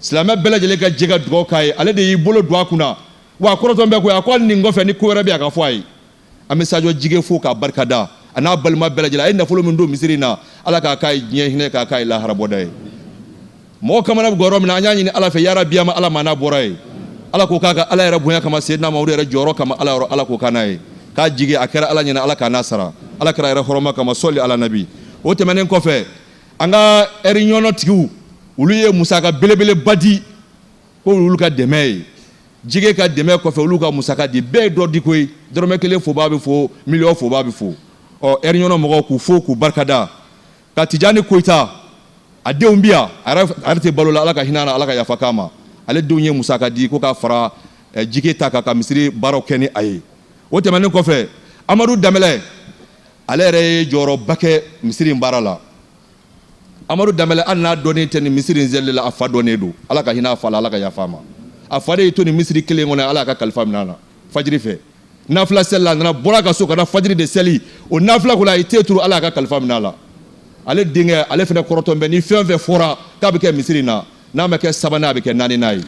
Silamɛ bɛɛ lajɛlen ka jɛ ka dugawu k'a ye. Ale de y'i bolo don a kunna, wa a kɔrɔtɔ bɛ ko a ko hali nin kɔfɛ, ni ko wɛrɛ bɛ yen, a ka fɔ a ye. An bɛ Sajɔ Jike fo k'a barikada, a n'a balima bɛɛ lajɛlen. A ye nafolo min don misiri in na, Ala k'a k'a ye diɲɛ hinɛ, k'a k'a ye lahara bɔda ye. Mɔgɔ kamana bɛ yɔrɔ min na, an y'a ɲini Ala fɛ, yarabi ama, Ala ma n'a bɔra ye. Ala ko k'a ka Ala yɛrɛ bonya kama, Seyidina Mamadu yɛrɛ jɔyɔrɔ kama, Ala yɔrɔ, Ala ko k'a n'a ye k'a jigi a kɛra Ala ɲɛna, Ala k'a n'a sara, Ala kira yɛrɛ hɔrɔma kama, sɔli ala nabi. O tɛmɛnen kɔfɛ, an ka ɛri ɲɔnɔ tigiw, olu ye musaka belebeleba di ko olu ka dɛmɛ ye. Jige ka dɛmɛ kɔfɛ, olu ka musaka di, bɛɛ ye dɔ di koyi. Dɔrɔmɛ kelen fobaa bɛ fo, miliyɔn fobaa bɛ fo. Ɔ, ɛri ɲɔnɔ mɔgɔw, k'u fo, k'u barikada. Ka Tijani Koyita, a denw bi yan, a yɛrɛ tɛ balo la, Ala ka hinɛ a la, Ala ka yafa k'a ma. Ale denw ye musaka di ko k'a fara Jige ta kan, ka misiri baaraw kɛ ni a ye. O tɛmɛnen kɔfɛ, Amadu Danbɛlɛ, ale yɛrɛ ye jɔyɔrɔba kɛ misiri in baara la. Amadu Danbɛlɛ, hali n'a dɔnnen tɛ nin misiri in seli la, a fa dɔnnen don. Ala ka hinɛ a fa la, Ala ka yafa a ma. A fa de y'i to nin misiri kelen kɔnɔ, Ala y'a ka kalifa minɛ a la fajiri fɛ. Nafila seli la, a nana bɔra ka so ka na fajiri de seli. O nafila ko la, a ye te turu, Ala y'a ka kalifa minɛ a la. Ale denkɛ, ale fana kɔrɔtɔn bɛ ni fɛn fɛn fɔra k'a bɛ kɛ misiri in na, n'a ma kɛ sabanan, a bɛ kɛ naaninan ye.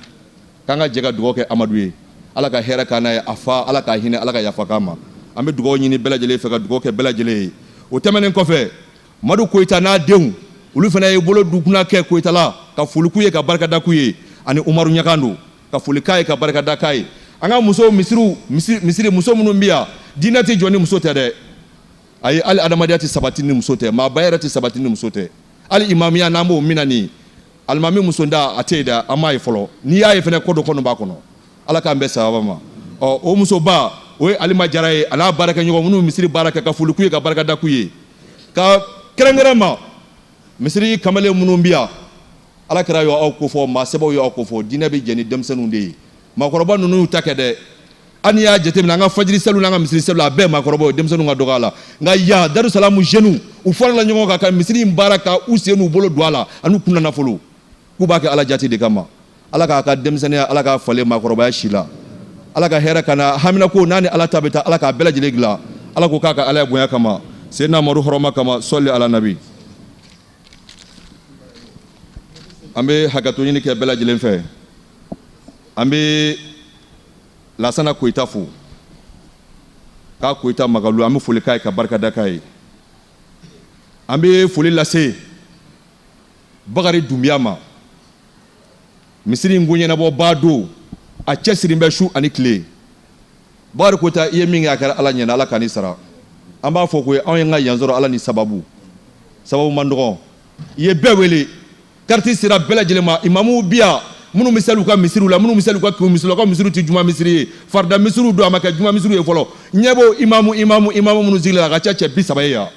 K'an ka jɛ ka dugawu kɛ Amadu ye, Ala ka hɛrɛ k'an n'a ye, a fa Ala ka hinɛ, Ala ka yafa k'a ma. An bɛ dugawu ɲini bɛɛ lajɛlen fɛ, ka dugawu kɛ bɛɛ lajɛlen ye. O tɛmɛnen kɔfɛ, Madu Koyita n'a denw, olu fana ye bolo dukunna kɛ Koyita la, ka foli k'u ye, ka barikada k'u ye, ani Umaru Ɲagando, ka foli k'a ye, ka barikada k'a ye. An ka musow, misiriw, misiri muso minnu bɛ yan, diinɛ tɛ jɔ ni muso tɛ dɛ. Ayi, hali adamadenya tɛ sabati ni muso tɛ, maaba yɛrɛ tɛ sabati ni muso tɛ. Hali imamiya, n'an b'o minɛ nin alimami musonda, a tɛ yen dɛ, an m'a ye fɔlɔ. N'i y'a ye fana, ko dɔ kɔnɔ b'a kɔnɔ. Ala k'an bɛn sababa ma. Ɔ, o musoba, o ye Alima Jara ye, a n'a baarakɛɲɔgɔn minnu misiri baara kɛ, ka foli k'u ye, ka barikada k'u ye, ka kɛrɛnkɛrɛn ma misiri kamalen minnu bɛ yan. Ala kira y'aw kofɔ, maa sɛbɛw y'aw kofɔ, diinɛ bɛ jɛ ni denmisɛnninw de ye. Maakɔrɔba ninnu y'u ta kɛ dɛ. Hali n'i y'a jateminɛ, an ka fajiri seliw n'an ka misiri seliw, a bɛɛ maakɔrɔbaw ye, denmisɛnninw ka dɔgɔ a la. Nka yan Darusalamu jeunes, u farala ɲɔgɔn kan ka misiri in baara, ka u sen n'u bolo don a la, an'u kunna nafolo, k'u b'a kɛ Ala jati de kama. Ala k'a ka denmisɛnninya, Ala k'a falen maakɔrɔbaya si la. Ala ka hɛrɛ ka na haminako n'a ni Ala ta bɛ taa, Ala k'a bɛɛ lajɛlen dilan. Ala ko k'a ka Ala bonya kama, Seyidina Amadu hɔrɔma kama, sɔli ala nabi. An bɛ hakɛto ɲini kɛ bɛɛ lajɛlen fɛ. An bɛ Lasana Koyita fo, k'a Koyita Magalu, an bɛ foli k'a ye, ka barikada k'a ye. An bɛ foli lase Bakari Dunbiya ma, misiri in ko ɲɛnabɔbaa don, a cɛsirilen bɛ su ani tile. Bakari Koyita, i ye min kɛ, a kɛra Ala ɲɛna, Ala ka n'i sara. An b'a fɔ ko anw ye ka yan sɔrɔ Ala ni sababu, sababu man dɔgɔ. I ye bɛɛ wele, kariti sera bɛɛ lajɛlen ma. Imamuw bi yan minnu bɛ seli u ka misiriw la, minnu bɛ seli u ka kin misiriw la, u ka misiriw tɛ juma misiri ye, farida misiriw don, a ma kɛ juma misiriw ye fɔlɔ. Ɲɛ b'o imamu imamu imamu minnu sigilen la, a ka ca cɛ 30 ye yan.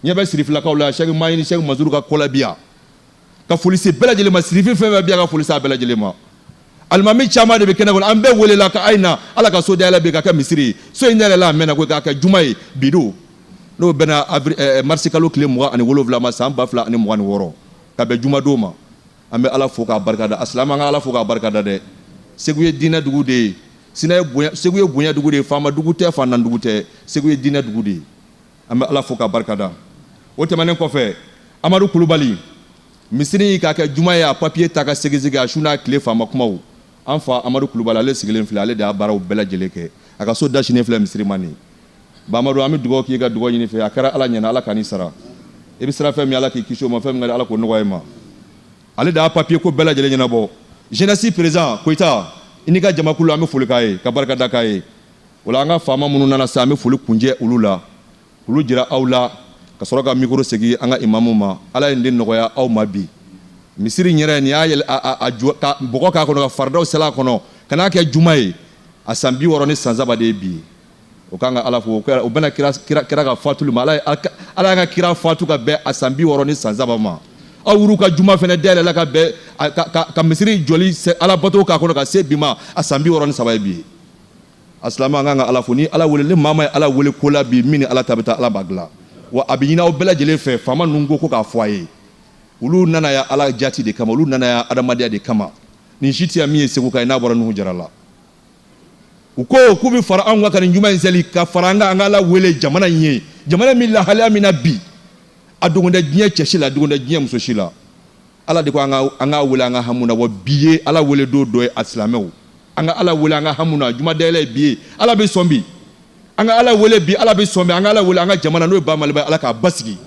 Ɲɛ bɛ sirifilakaw la, Sɛki Maɲini, Sɛki Masuru ka kɔlɛ bi yan, ka foli se bɛɛ lajɛlen ma. Sirifi fɛn fɛn bi yan, ka foli se a bɛɛ lajɛlen ma. Alimami caman de bɛ kɛnɛ kɔnɔ, an bɛɛ welela ka a ye na Ala ka so dayɛlɛ bi, ka kɛ misiri ye. So in dayɛlɛla a mɛnna koyi, k'a kɛ juma ye bi don, n'o bɛnna avril marisi kalo tile 27 ma, san 2026, ka bɛn jumadon ma. An bɛ Ala fo k'a barika da. A silamɛ, an ka Ala fo k'a barika da dɛ. Segu ye diinɛ dugu de ye. Sina ye bonya, Segu ye bonya dugu de ye. Faama dugu tɛ, faantan dugu tɛ, Segu ye diinɛ dugu de ye. An bɛ Ala fo k'a barika da. O tɛmɛnen kɔfɛ, Amadu Kulubali, misiri k'a kɛ juma ye, a papiye ta ka segisegi a su n'a tile, faama kumaw. An fa Amadu Kulubali, ale sigilen filɛ, ale de y'a baaraw bɛɛ lajɛlen kɛ. A ka so da sinnen filɛ misiri ma nin. Ba Amadu, an bɛ dugawu k'i ka dugawu ɲini fɛ. A kɛra Ala ɲɛna, Ala ka n'i sara. I bɛ siran fɛn min, Ala k'i kisi o ma. Fɛn min ka di, Ala k'o nɔgɔya i ma. Ale de y'a papiye ko bɛɛ lajɛlen ɲɛnabɔ. Jeunesse président Koyita, i n'i ka jamakulu, an bɛ foli k'a ye, ka barika da k'a ye. O la, an ka faama minnu nana sa, an bɛ foli kunjɛ olu la, olu jira aw la, ka sɔrɔ ka micro segin an ka imamu ma. Ala ye nin de nɔgɔya aw ma bi. Misiri in yɛrɛ, nin y'a yɛlɛ a jɔ ka bɔgɔ k'a kɔnɔ, ka faridaw sɛlɛ a kɔnɔ, ka n'a kɛ juma ye, a san 63 de ye bi ye. O kan ka Ala fo. O bɛna kira kira ka fatuli ma. Ala Ala y'an ka kira fatu ka bɛn a san 63 ma. Aw yɛrɛw ka juma fana dayɛlɛla ka bɛn ka misiri jɔli Ala bato k'a kɔnɔ ka se bi ma, a san 63 ye bi ye. A silamɛ, an kan ka Ala fo. Ni Ala wele, ni maa ma ye Ala wele ko la bi, min ni Ala ta bɛ taa, Ala b'a dilan. Wa a bɛ ɲini aw bɛɛ lajɛlen fɛ, faama ninnu ko k'a fɔ a ye, olu nana ya Ala jati de kama, olu nana ya adamadenya de kama. Nin si tɛ min ye Segu ka ye n'a bɔra Nuhu Jara la. U ko k'u bɛ fara anw kan ka nin juma in seli, ka fara an kan, an ka Ala wele jamana in ye, jamana min lahalaya min na bi, a dogon tɛ diɲɛ cɛ si la, a dogon tɛ diɲɛ muso si la. Ala de ko an ka an k'a wele an ka hamu na. Wa bi ye Ala wele don dɔ ye. A silamɛw, an ka Ala wele an ka hamu na. Juma dayɛlɛ ye bi ye, Ala bɛ sɔn bi. An ka Ala wele bi, Ala bɛ sɔn bi. An ka Ala wele an ka jamana, n'o ye ba Maliba ye, Ala k'a basigi,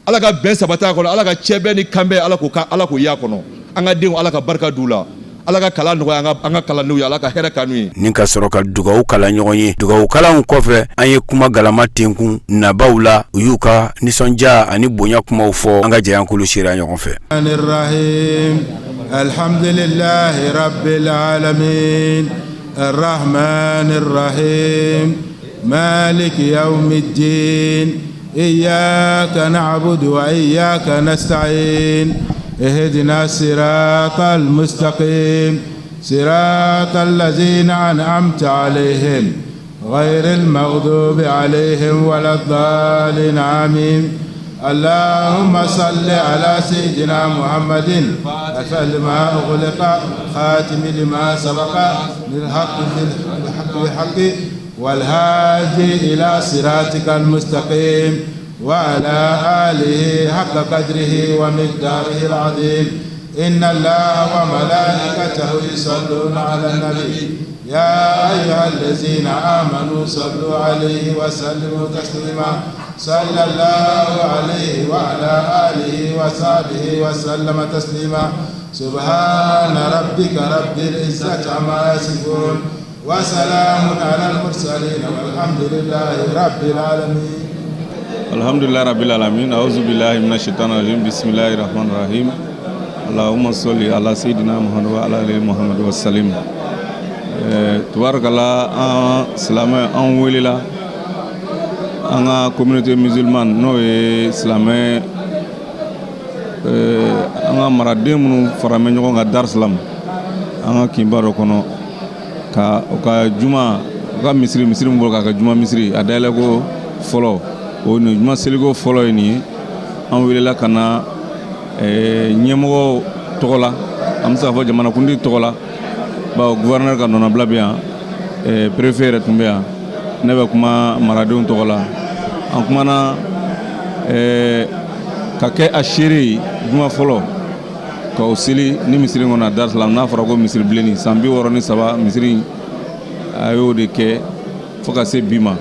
Ala ka bɛn sabati a kɔnɔ, Ala ka cɛbɛn ni kanbɛn, Ala k'o ka Ala k'o y'a kɔnɔ. An ka denw, Ala ka barika d'u la, Ala ka kalan nɔgɔya an ka kalandenw ye, Ala ka hɛrɛ k'an n'u ye. Ni ka sɔrɔ ka dugawu kalan ɲɔgɔn ye. Dugawu kalanw kɔfɛ, an ye kuma galama tenkun nabaw la, u y'u ka nisɔndiya ani bonya kumaw fɔ. An ka jɛ an k'olu seereya ɲɔgɔn fɛ. Rahim alhamdulillahi rabbil alamin arrahmanir rahim maliki yawmiddin iyyaka na'budu wa iyyaka nasta'in ihdina siratal mustaqim siratal ladzina an'amta alaihim. غير المغضوب عليهم ولا الضالين آمين اللهم صل على سيدنا محمد لما أغلق خاتم لما سبق للحق بالحق بالحق والهادي إلى صراطك المستقيم وعلى آله حق قدره ومقداره العظيم إن الله وملائكته يصلون على النبي يا أيها الذين آمنوا صلوا عليه وسلموا تسليما صلى الله عليه وعلى آله وصحبه وسلم تسليما سبحان ربك رب العزة عما يصفون وسلام على المرسلين والحمد لله رب العالمين الحمد لله رب العالمين أعوذ بالله من الشيطان الرجيم بسم الله الرحمن الرحيم اللهم صل على سيدنا محمد وعلى آل محمد وسلم tubarakala an silamɛ an welela an ka communauté musulmane n'o ye silamɛ an ka maraden minnu fara bɛ ɲɔgɔn kan Dar Salam an ka kinba dɔ kɔnɔ ka u ka juma u ka misiri misiri min bolo k'a ka juma misiri a dayɛlɛko fɔlɔ o nin juma seliko fɔlɔ ye nin ye an welela ka na ɲɛmɔgɔw tɔgɔ la an bɛ se k'a fɔ jamanakuntigi tɔgɔ la bawo gouverneur ka nɔnabila bɛ yan préfet yɛrɛ tun bɛ yan ne bɛ kuma maradenw tɔgɔ la an kumana ka kɛ a seere ye juma fɔlɔ ka o seli ni misiri kɔnɔ Dar Salam n'a fɔra ko misiri bilenni san 63 misiri a y'o de kɛ fo ka se bi ma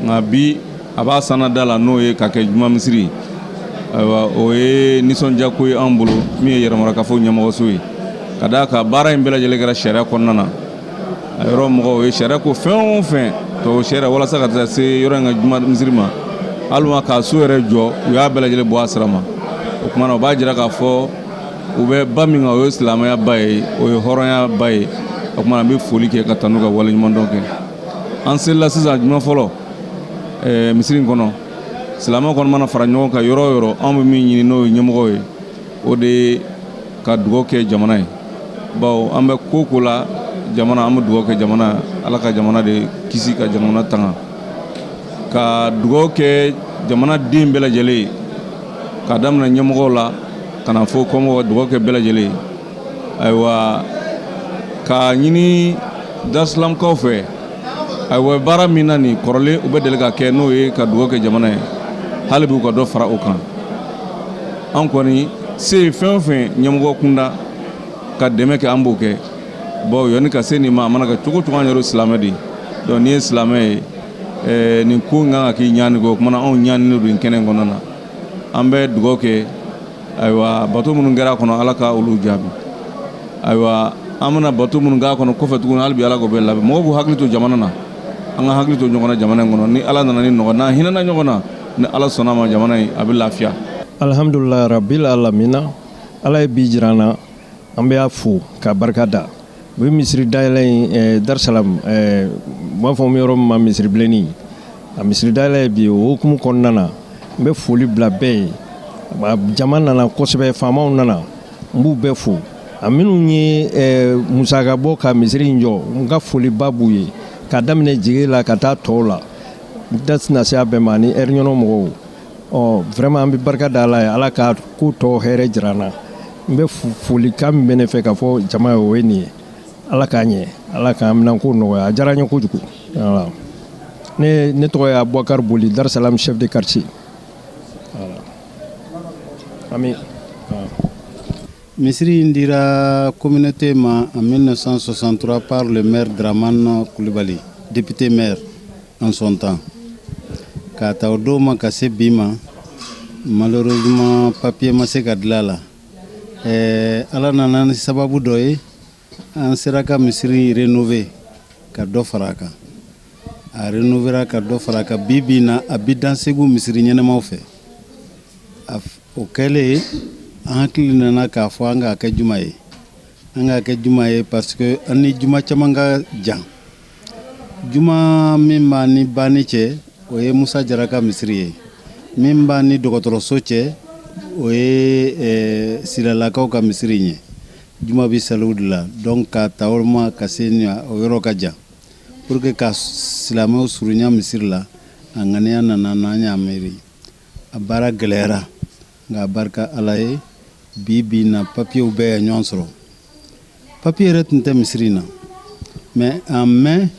nka bi a b'a sanada la n'o ye ka kɛ juma misiri ayiwa o ye nisɔndiyako ye an bolo min ye yɛrɛmarakafo ɲɛmɔgɔso ye ka d'a kan baara in bɛɛ lajɛlen kɛra sariya kɔnɔna na a yɔrɔ mɔgɔw ye sariya ko fɛn o fɛn tubabu sariya walasa ka taa se yɔrɔ in ka juma misiri ma hali ma k'a so yɛrɛ jɔ u y'a bɛɛ lajɛlen bɔ a sira ma o tuma na o b'a jira k'a fɔ u bɛ ba min kan o ye silamɛya ba ye o ye hɔrɔnya ba ye o tuma na an bɛ foli kɛ ka tanu ka waleɲumandɔn kɛ an selila sisan juma fɔlɔ misiri in kɔnɔ silamɛw kɔni mana fara ɲɔgɔn kan yɔrɔ o yɔrɔ anw bɛ min ɲini n'o ye ɲɛmɔgɔw ye o de ye ka dugawu kɛ jamana ye bawo an bɛ ko ko la jamana an bɛ dugawu kɛ jamana ala ka jamana de kisi ka jamana tanga ka dugawu kɛ jamana den bɛɛ lajɛlen ye ka daminɛ ɲɛmɔgɔw la ka na fo kɔmɔgɔw ka dugawu kɛ bɛɛ lajɛlen ye ayiwa k'a ɲini Dar Salamkaw fɛ ayiwa baara min na nin kɔrɔlen u bɛ deli ka kɛ n'o ye ka dugawu kɛ jamana ye hali bi u ka dɔ fara o kan an kɔni se ye fɛn o fɛn ɲɛmɔgɔ kunda ka dɛmɛ kɛ an b'o kɛ bawo yanni ka se nin ma a mana kɛ cogo cogo an yɛrɛ silamɛ de ye donc n'i ye silamɛ ye nin ko in kan ka k'i ɲani kɔ o kumana anw ɲaninen don nin kɛnɛ in kɔnɔna na an bɛ dugawu kɛ ayiwa bato minnu kɛra a kɔnɔ ala ka olu jaabi ayiwa an bɛna bato minnu k'a kɔnɔ kɔfɛ tuguni hali bi ala k'o bɛɛ labɛn mɔgɔw k'u hakili to jamana na an ka hakili to ɲɔgɔn na jamana in kɔnɔ ni ala nana ni nɔgɔ n'an hinɛna ɲɔgɔn na ni ala sɔnna ma jamana in a bɛ lafiya. Alhamdulilayi rabil alamina ala ye bi jira an na an bɛ a fo ka barika da u ye misiri dayɛlɛ in Dar Salam u b'a fɔ yɔrɔ min ma misiri bilenni a misiri dayɛlɛ ye bi o hukumu kɔnɔna na n bɛ foli bila bɛɛ ye jama nana kosɛbɛ faamaw nana n b'u bɛɛ fo a minnu ye musaka bɔ ka misiri in jɔ n ka foliba b'u ye ka daminɛ jigi la ka taa tɔw la n da tɛna se a bɛɛ ma ani ɛri ɲɔnɔ mɔgɔw ɔ vraiment an bɛ barika da ala ye ala ka ko tɔ hɛrɛ jira an na n bɛ folikan min bɛ ne fɛ ka fɔ jama ye o ye nin ye ala k'a ɲɛ ala k'an minɛnko nɔgɔya a diyara n ye kojugu voilà ne tɔgɔ ye Abubakar Boli Dar Salam chef de quartier voilà ami. Misiri in dira communauté ma en 1963 par le maire Dramane Koulibaly, député maire en son temps. K'a ta o don ma ka se bi ma malheureusement papier ma se ka dilan a la. Ala nana ni sababu dɔ ye an sera ka misiri rénover ka dɔ fara a kan. A rénovera ka dɔ fara a kan bi bi in na a bi dan Segu misiri ɲɛnamaw fɛ. O kɛlen an hakili nana k'a fɔ an k'a kɛ juma ye an k'a kɛ juma ye parce que an ni juma caman ka jan juma min b'an ni banni cɛ o ye Musa Jara ka misiri ye min b'an ni dɔgɔtɔrɔso cɛ o ye Silalakaw ka misiri ye juma bɛ sali o de la donc ka ta o ma ka se o yɔrɔ ka jan Pour que ka silamɛw surunya misiri la, a ŋaniya nana n'an y'a miiri. A baara gɛlɛyara, nka a barika Ala ye, bi bi na papiyew bɛɛ ye ɲɔgɔn sɔrɔ. Papiye yɛrɛ tun tɛ misiri in na, mais en mai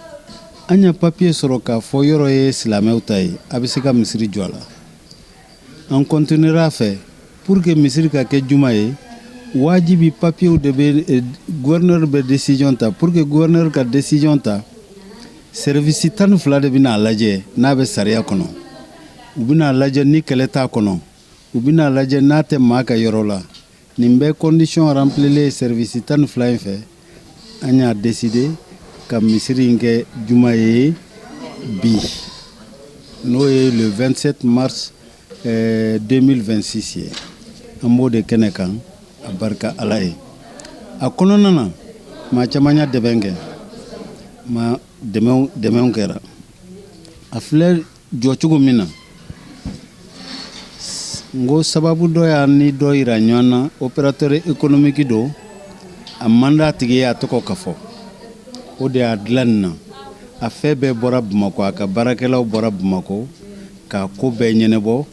an ye papiye sɔrɔ k'a fɔ yɔrɔ ye silamɛw ta ye, a bɛ se ka misiri jɔ a la. An continuera a fɛ pour que misiri ka kɛ juma ye. Wajibi papiyew de bɛ, gouverneur bɛ décision ta. Pour que gouverneur ka décision ta, service 12 de bɛna a lajɛ n'a bɛ sariya kɔnɔ. U bɛna a lajɛ ni kɛlɛ t'a kɔnɔ, u bɛna a lajɛ n'a tɛ maa ka yɔrɔ la. Nin bɛɛ condition remplilen service 12 in fɛ, an y'a décider ka misiri in kɛ juma ye bi, n'o ye le 27 mars 2026 ye. An b'o de kɛnɛ kan, a barika Ala ye. A kɔnɔna na, maa caman y'a dɛmɛ kɛ, maa dɛmɛw kɛra. A filɛ jɔ cogo min na, n ko sababu dɔ y'a ni dɔ yira ɲɔgɔn na. Opérateur économique don, a man d'a tigi ye a tɔgɔ ka fɔ. O de y'a dilan nin na. A fɛn bɛɛ bɔra Bamakɔ, a ka baarakɛlaw bɔra Bamakɔ k'a ko bɛɛ ɲɛnabɔ.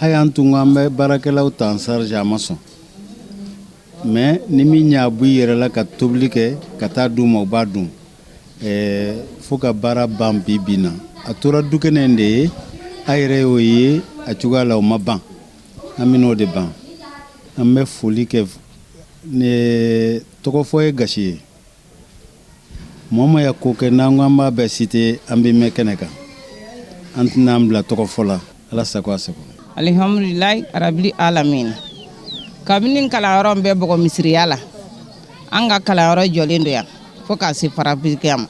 Hali an tun ko an bɛ baarakɛlaw ta en charge, a ma sɔn. Mais ni min y'a bɔ i yɛrɛ la ka tobili kɛ ka taa d'u ma, u b'a dun fo ka baara ban. Bi bi na, a tora dukɛnɛ in de ye. A yɛrɛ y'o ye a cogoya la, o ma ban, an bɛn'o de ban. An bɛ foli kɛ. Ne tɔgɔ fɔ ye gasi ye. Mɔgɔ ma ya ko kɛ, n'an ko an b'a bɛɛ citer, an bɛ mɛn kɛnɛ kan. An tɛna an bila tɔgɔ fɔ la. Ala sago, a sago. Alihamdulilayi arabili alamina. Kabini kalanyɔrɔ bɛ bɔgɔ misiriya la, an ka kalanyɔrɔ jɔlen don yan fo k'a se farafinya ma.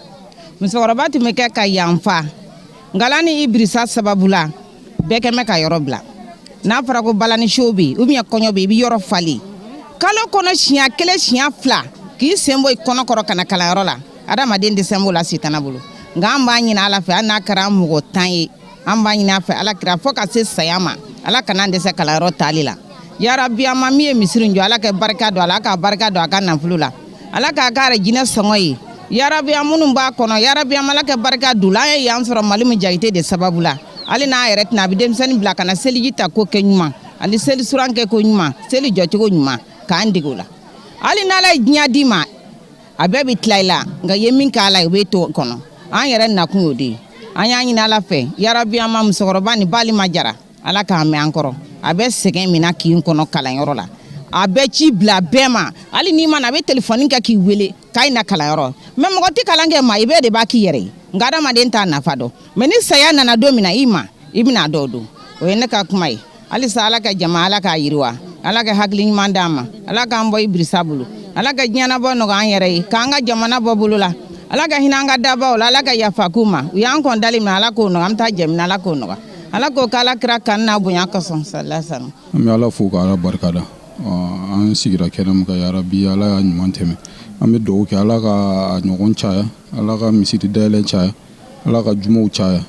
Musokɔrɔba tun bɛ kɛ ka yanfa ngala ni Ibirisa sababu la, bɛɛ kɛ mɛ ka yɔrɔ bila. N'a fɔra ko balani show bɛ yen ou bien kɔɲɔ bɛ yen, i bɛ yɔrɔ falen kalo kɔnɔ siɲɛ kelen, siɲɛ fila, k'i sen bɔ i kɔnɔ kɔrɔ ka na kalanyɔrɔ la. Adamaden dɛsɛ b'o la sitana bolo. Nka an b'a ɲini Ala fɛ, hali n'a kɛra an mɔgɔ 10 ye, an b'a ɲini a fɛ, Ala kira, fo ka se saya ma, Ala kana an dɛsɛ kalanyɔrɔ taali la. Yarabi, an ma min ye misiri jɔ, Ala ka barika don a la, a ka barika don a ka nafolo la, Ala k'a k'a yɛrɛ jinɛ sɔngɔ ye. Yarabi, an minnu b'a kɔnɔ, yarabi, an Ala ka barika don la. An ye yan sɔrɔ Malimu Jakite de sababu la. Hali n'a yɛrɛ tɛna, a bɛ denmisɛnnin bila ka na seliji ta ko kɛ ɲuman ani seli suran kɛ ko ɲuman, seli jɔcogo ɲuman, k'an dege o la. Hali n'Ala ye diɲɛ d'i ma, a bɛɛ bɛ tila i la, nka i ye min k'a la, o bɛ to kɔnɔ. An yɛrɛ nakun y'o de ye. An y'a ɲini Ala fɛ, yarabi, an ma musokɔrɔba ni balima jara, Ala k'a mɛn an kɔrɔ. A bɛ sɛgɛn min na k'i kɔnɔ kalanyɔrɔ la, a bɛ ci bila bɛɛ ma. Hali n'i ma na, a bɛ telefɔni kɛ k'i wele k'a ye na kalanyɔrɔ. Mais mɔgɔ tɛ kalan kɛ ma, i bɛɛ de b'a k'i yɛrɛ ye, nka adamaden t'a nafa dɔn. Mais ni saya nana don min na i ma, i bɛna dɔw dɔn. O ye ne ka kuma ye. Halisa Ala ka jama, Ala k'a yiriwa, Ala ka hakili ɲuman d'an ma, Ala k'an bɔ Ibirisa bolo, Ala ka diɲɛnabɔ nɔgɔ an yɛrɛ ye, k'an ka jamana bɔ bolo la, Ala ka hinɛ an ka dabaw la, Ala ka yafa k'u ma. U y'an kɔn dali min, Ala k'o nɔgɔ. An bɛ taa jɛmina, Ala k'o nɔgɔ, Ala k'o k'Ala kira kan n'a bonya kosɔn, sallallahu alaihi wasallam. An bɛ Ala fo ka Ala barikada. An sigira kɛnɛ min kan, yarabi, Ala y'a ɲuman tɛmɛ. An bɛ dugawu kɛ, Ala ka ɲɔgɔn caya, Ala ka misiri dayɛlɛ caya, Ala ka jumaw caya.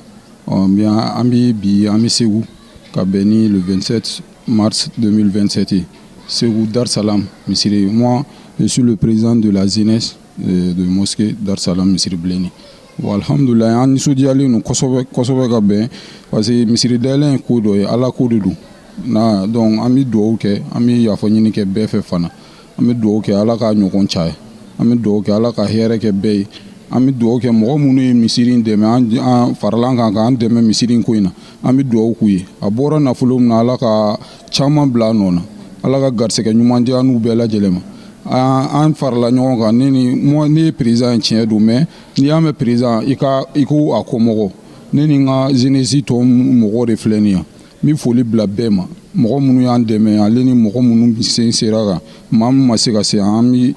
An bɛ bi, an bɛ Segu ka bɛn ni le 27 mars 2027 ye, Segu Dar Salam misiri. Moi, je suis le président de la jeunesse de mosquée Dar Salam misiri Bilenni. Bon, alhamdulilayi, an nisɔndiyalen don kosɛbɛ kosɛbɛ ka bɛn, parce que misiri dayɛlɛ ye ko dɔ ye, Ala ko de don na. Donc an bɛ dugawu kɛ, an bɛ yafa ɲini kɛ bɛɛ fɛ fana. An bɛ dugawu kɛ, Ala k'a ɲɔgɔn caya. An bɛ dugawu kɛ, Ala ka hɛrɛ kɛ bɛɛ ye. An bɛ dugawu kɛ mɔgɔ minnu ye misiri in dɛmɛ, an farala an kan k'an dɛmɛ misiri in ko in na, an bɛ dugawu k'u ye. A bɔra nafolo min na, Ala ka caman bila a nɔ na, Ala ka garisɛgɛ ɲuman di an n'u bɛɛ lajɛlen ma. An farala ɲɔgɔn kan, ne ni moi, ne ye président ye, tiɲɛ don, mais n'i y'a mɛn président, i ka i ko a kɔmɔgɔ. Ne ni n ka jeunesse tɔ mɔgɔw de filɛ nin ye. N bɛ foli bila bɛɛ ma, mɔgɔ minnu y'an dɛmɛ, ale ni mɔgɔ minnu sen sera kan, maa min ma se ka se. An bɛ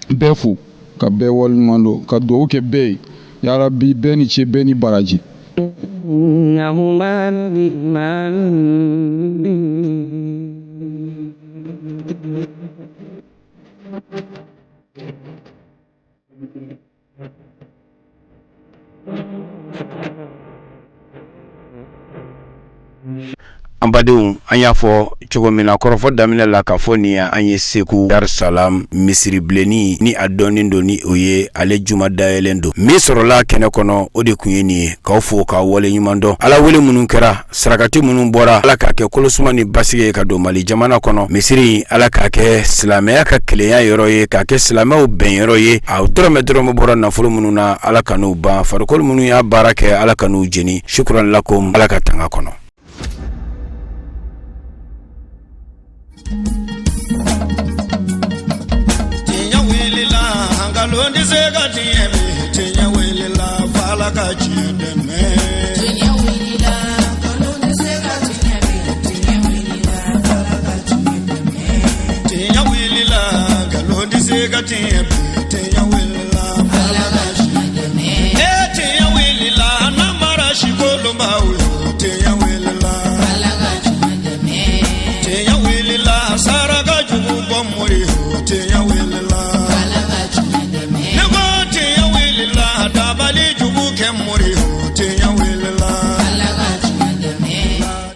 bɛɛ fo ka bɛɛ waleɲuman dɔn, ka dugawu kɛ bɛɛ ye. Yarabi, bɛɛ ni ce, bɛɛ ni baraji. إنهما بإيمان. An badenw, an y'a fɔ cogo min na kɔrɔfɔ daminɛ la k'a fɔ nin an ye Segu Dar Salam misiri bilenni ni a dɔnnen don ni o ye ale juma dayɛlɛn don min sɔrɔla kɛnɛ kɔnɔ, o de tun ye nin ye. K'aw fo k'aw wale ɲuman dɔn. Ala wele minnu kɛra, sarakati minnu bɔra, Ala k'a kɛ kolosuma ni basigi ye ka don Mali jamana kɔnɔ. Misiri, Ala k'a kɛ silamɛya ka kelenya yɔrɔ ye, k'a kɛ silamɛw bɛn yɔrɔ ye. A dɔrɔmɛ dɔrɔmɛ bɔra nafolo minnu na, Ala ka n'u ban. Farikolo minnu y'a baara kɛ, Ala ka n'u jeni. Shukran lakum. Ala ka tanga kɔnɔ. Tiɲɛ wulila, nkalon tɛ se ka tiɲɛ bi. Tiɲɛ wulila, f'Ala ka tiɲɛ dɛmɛ. Tiɲɛ wulila, nkalon tɛ se ka tiɲɛ bi. Tiɲɛ wulila, f'Ala ka tiɲɛ dɛmɛ. Tiɲɛ wulila, nkalon tɛ se ka tiɲɛ bi.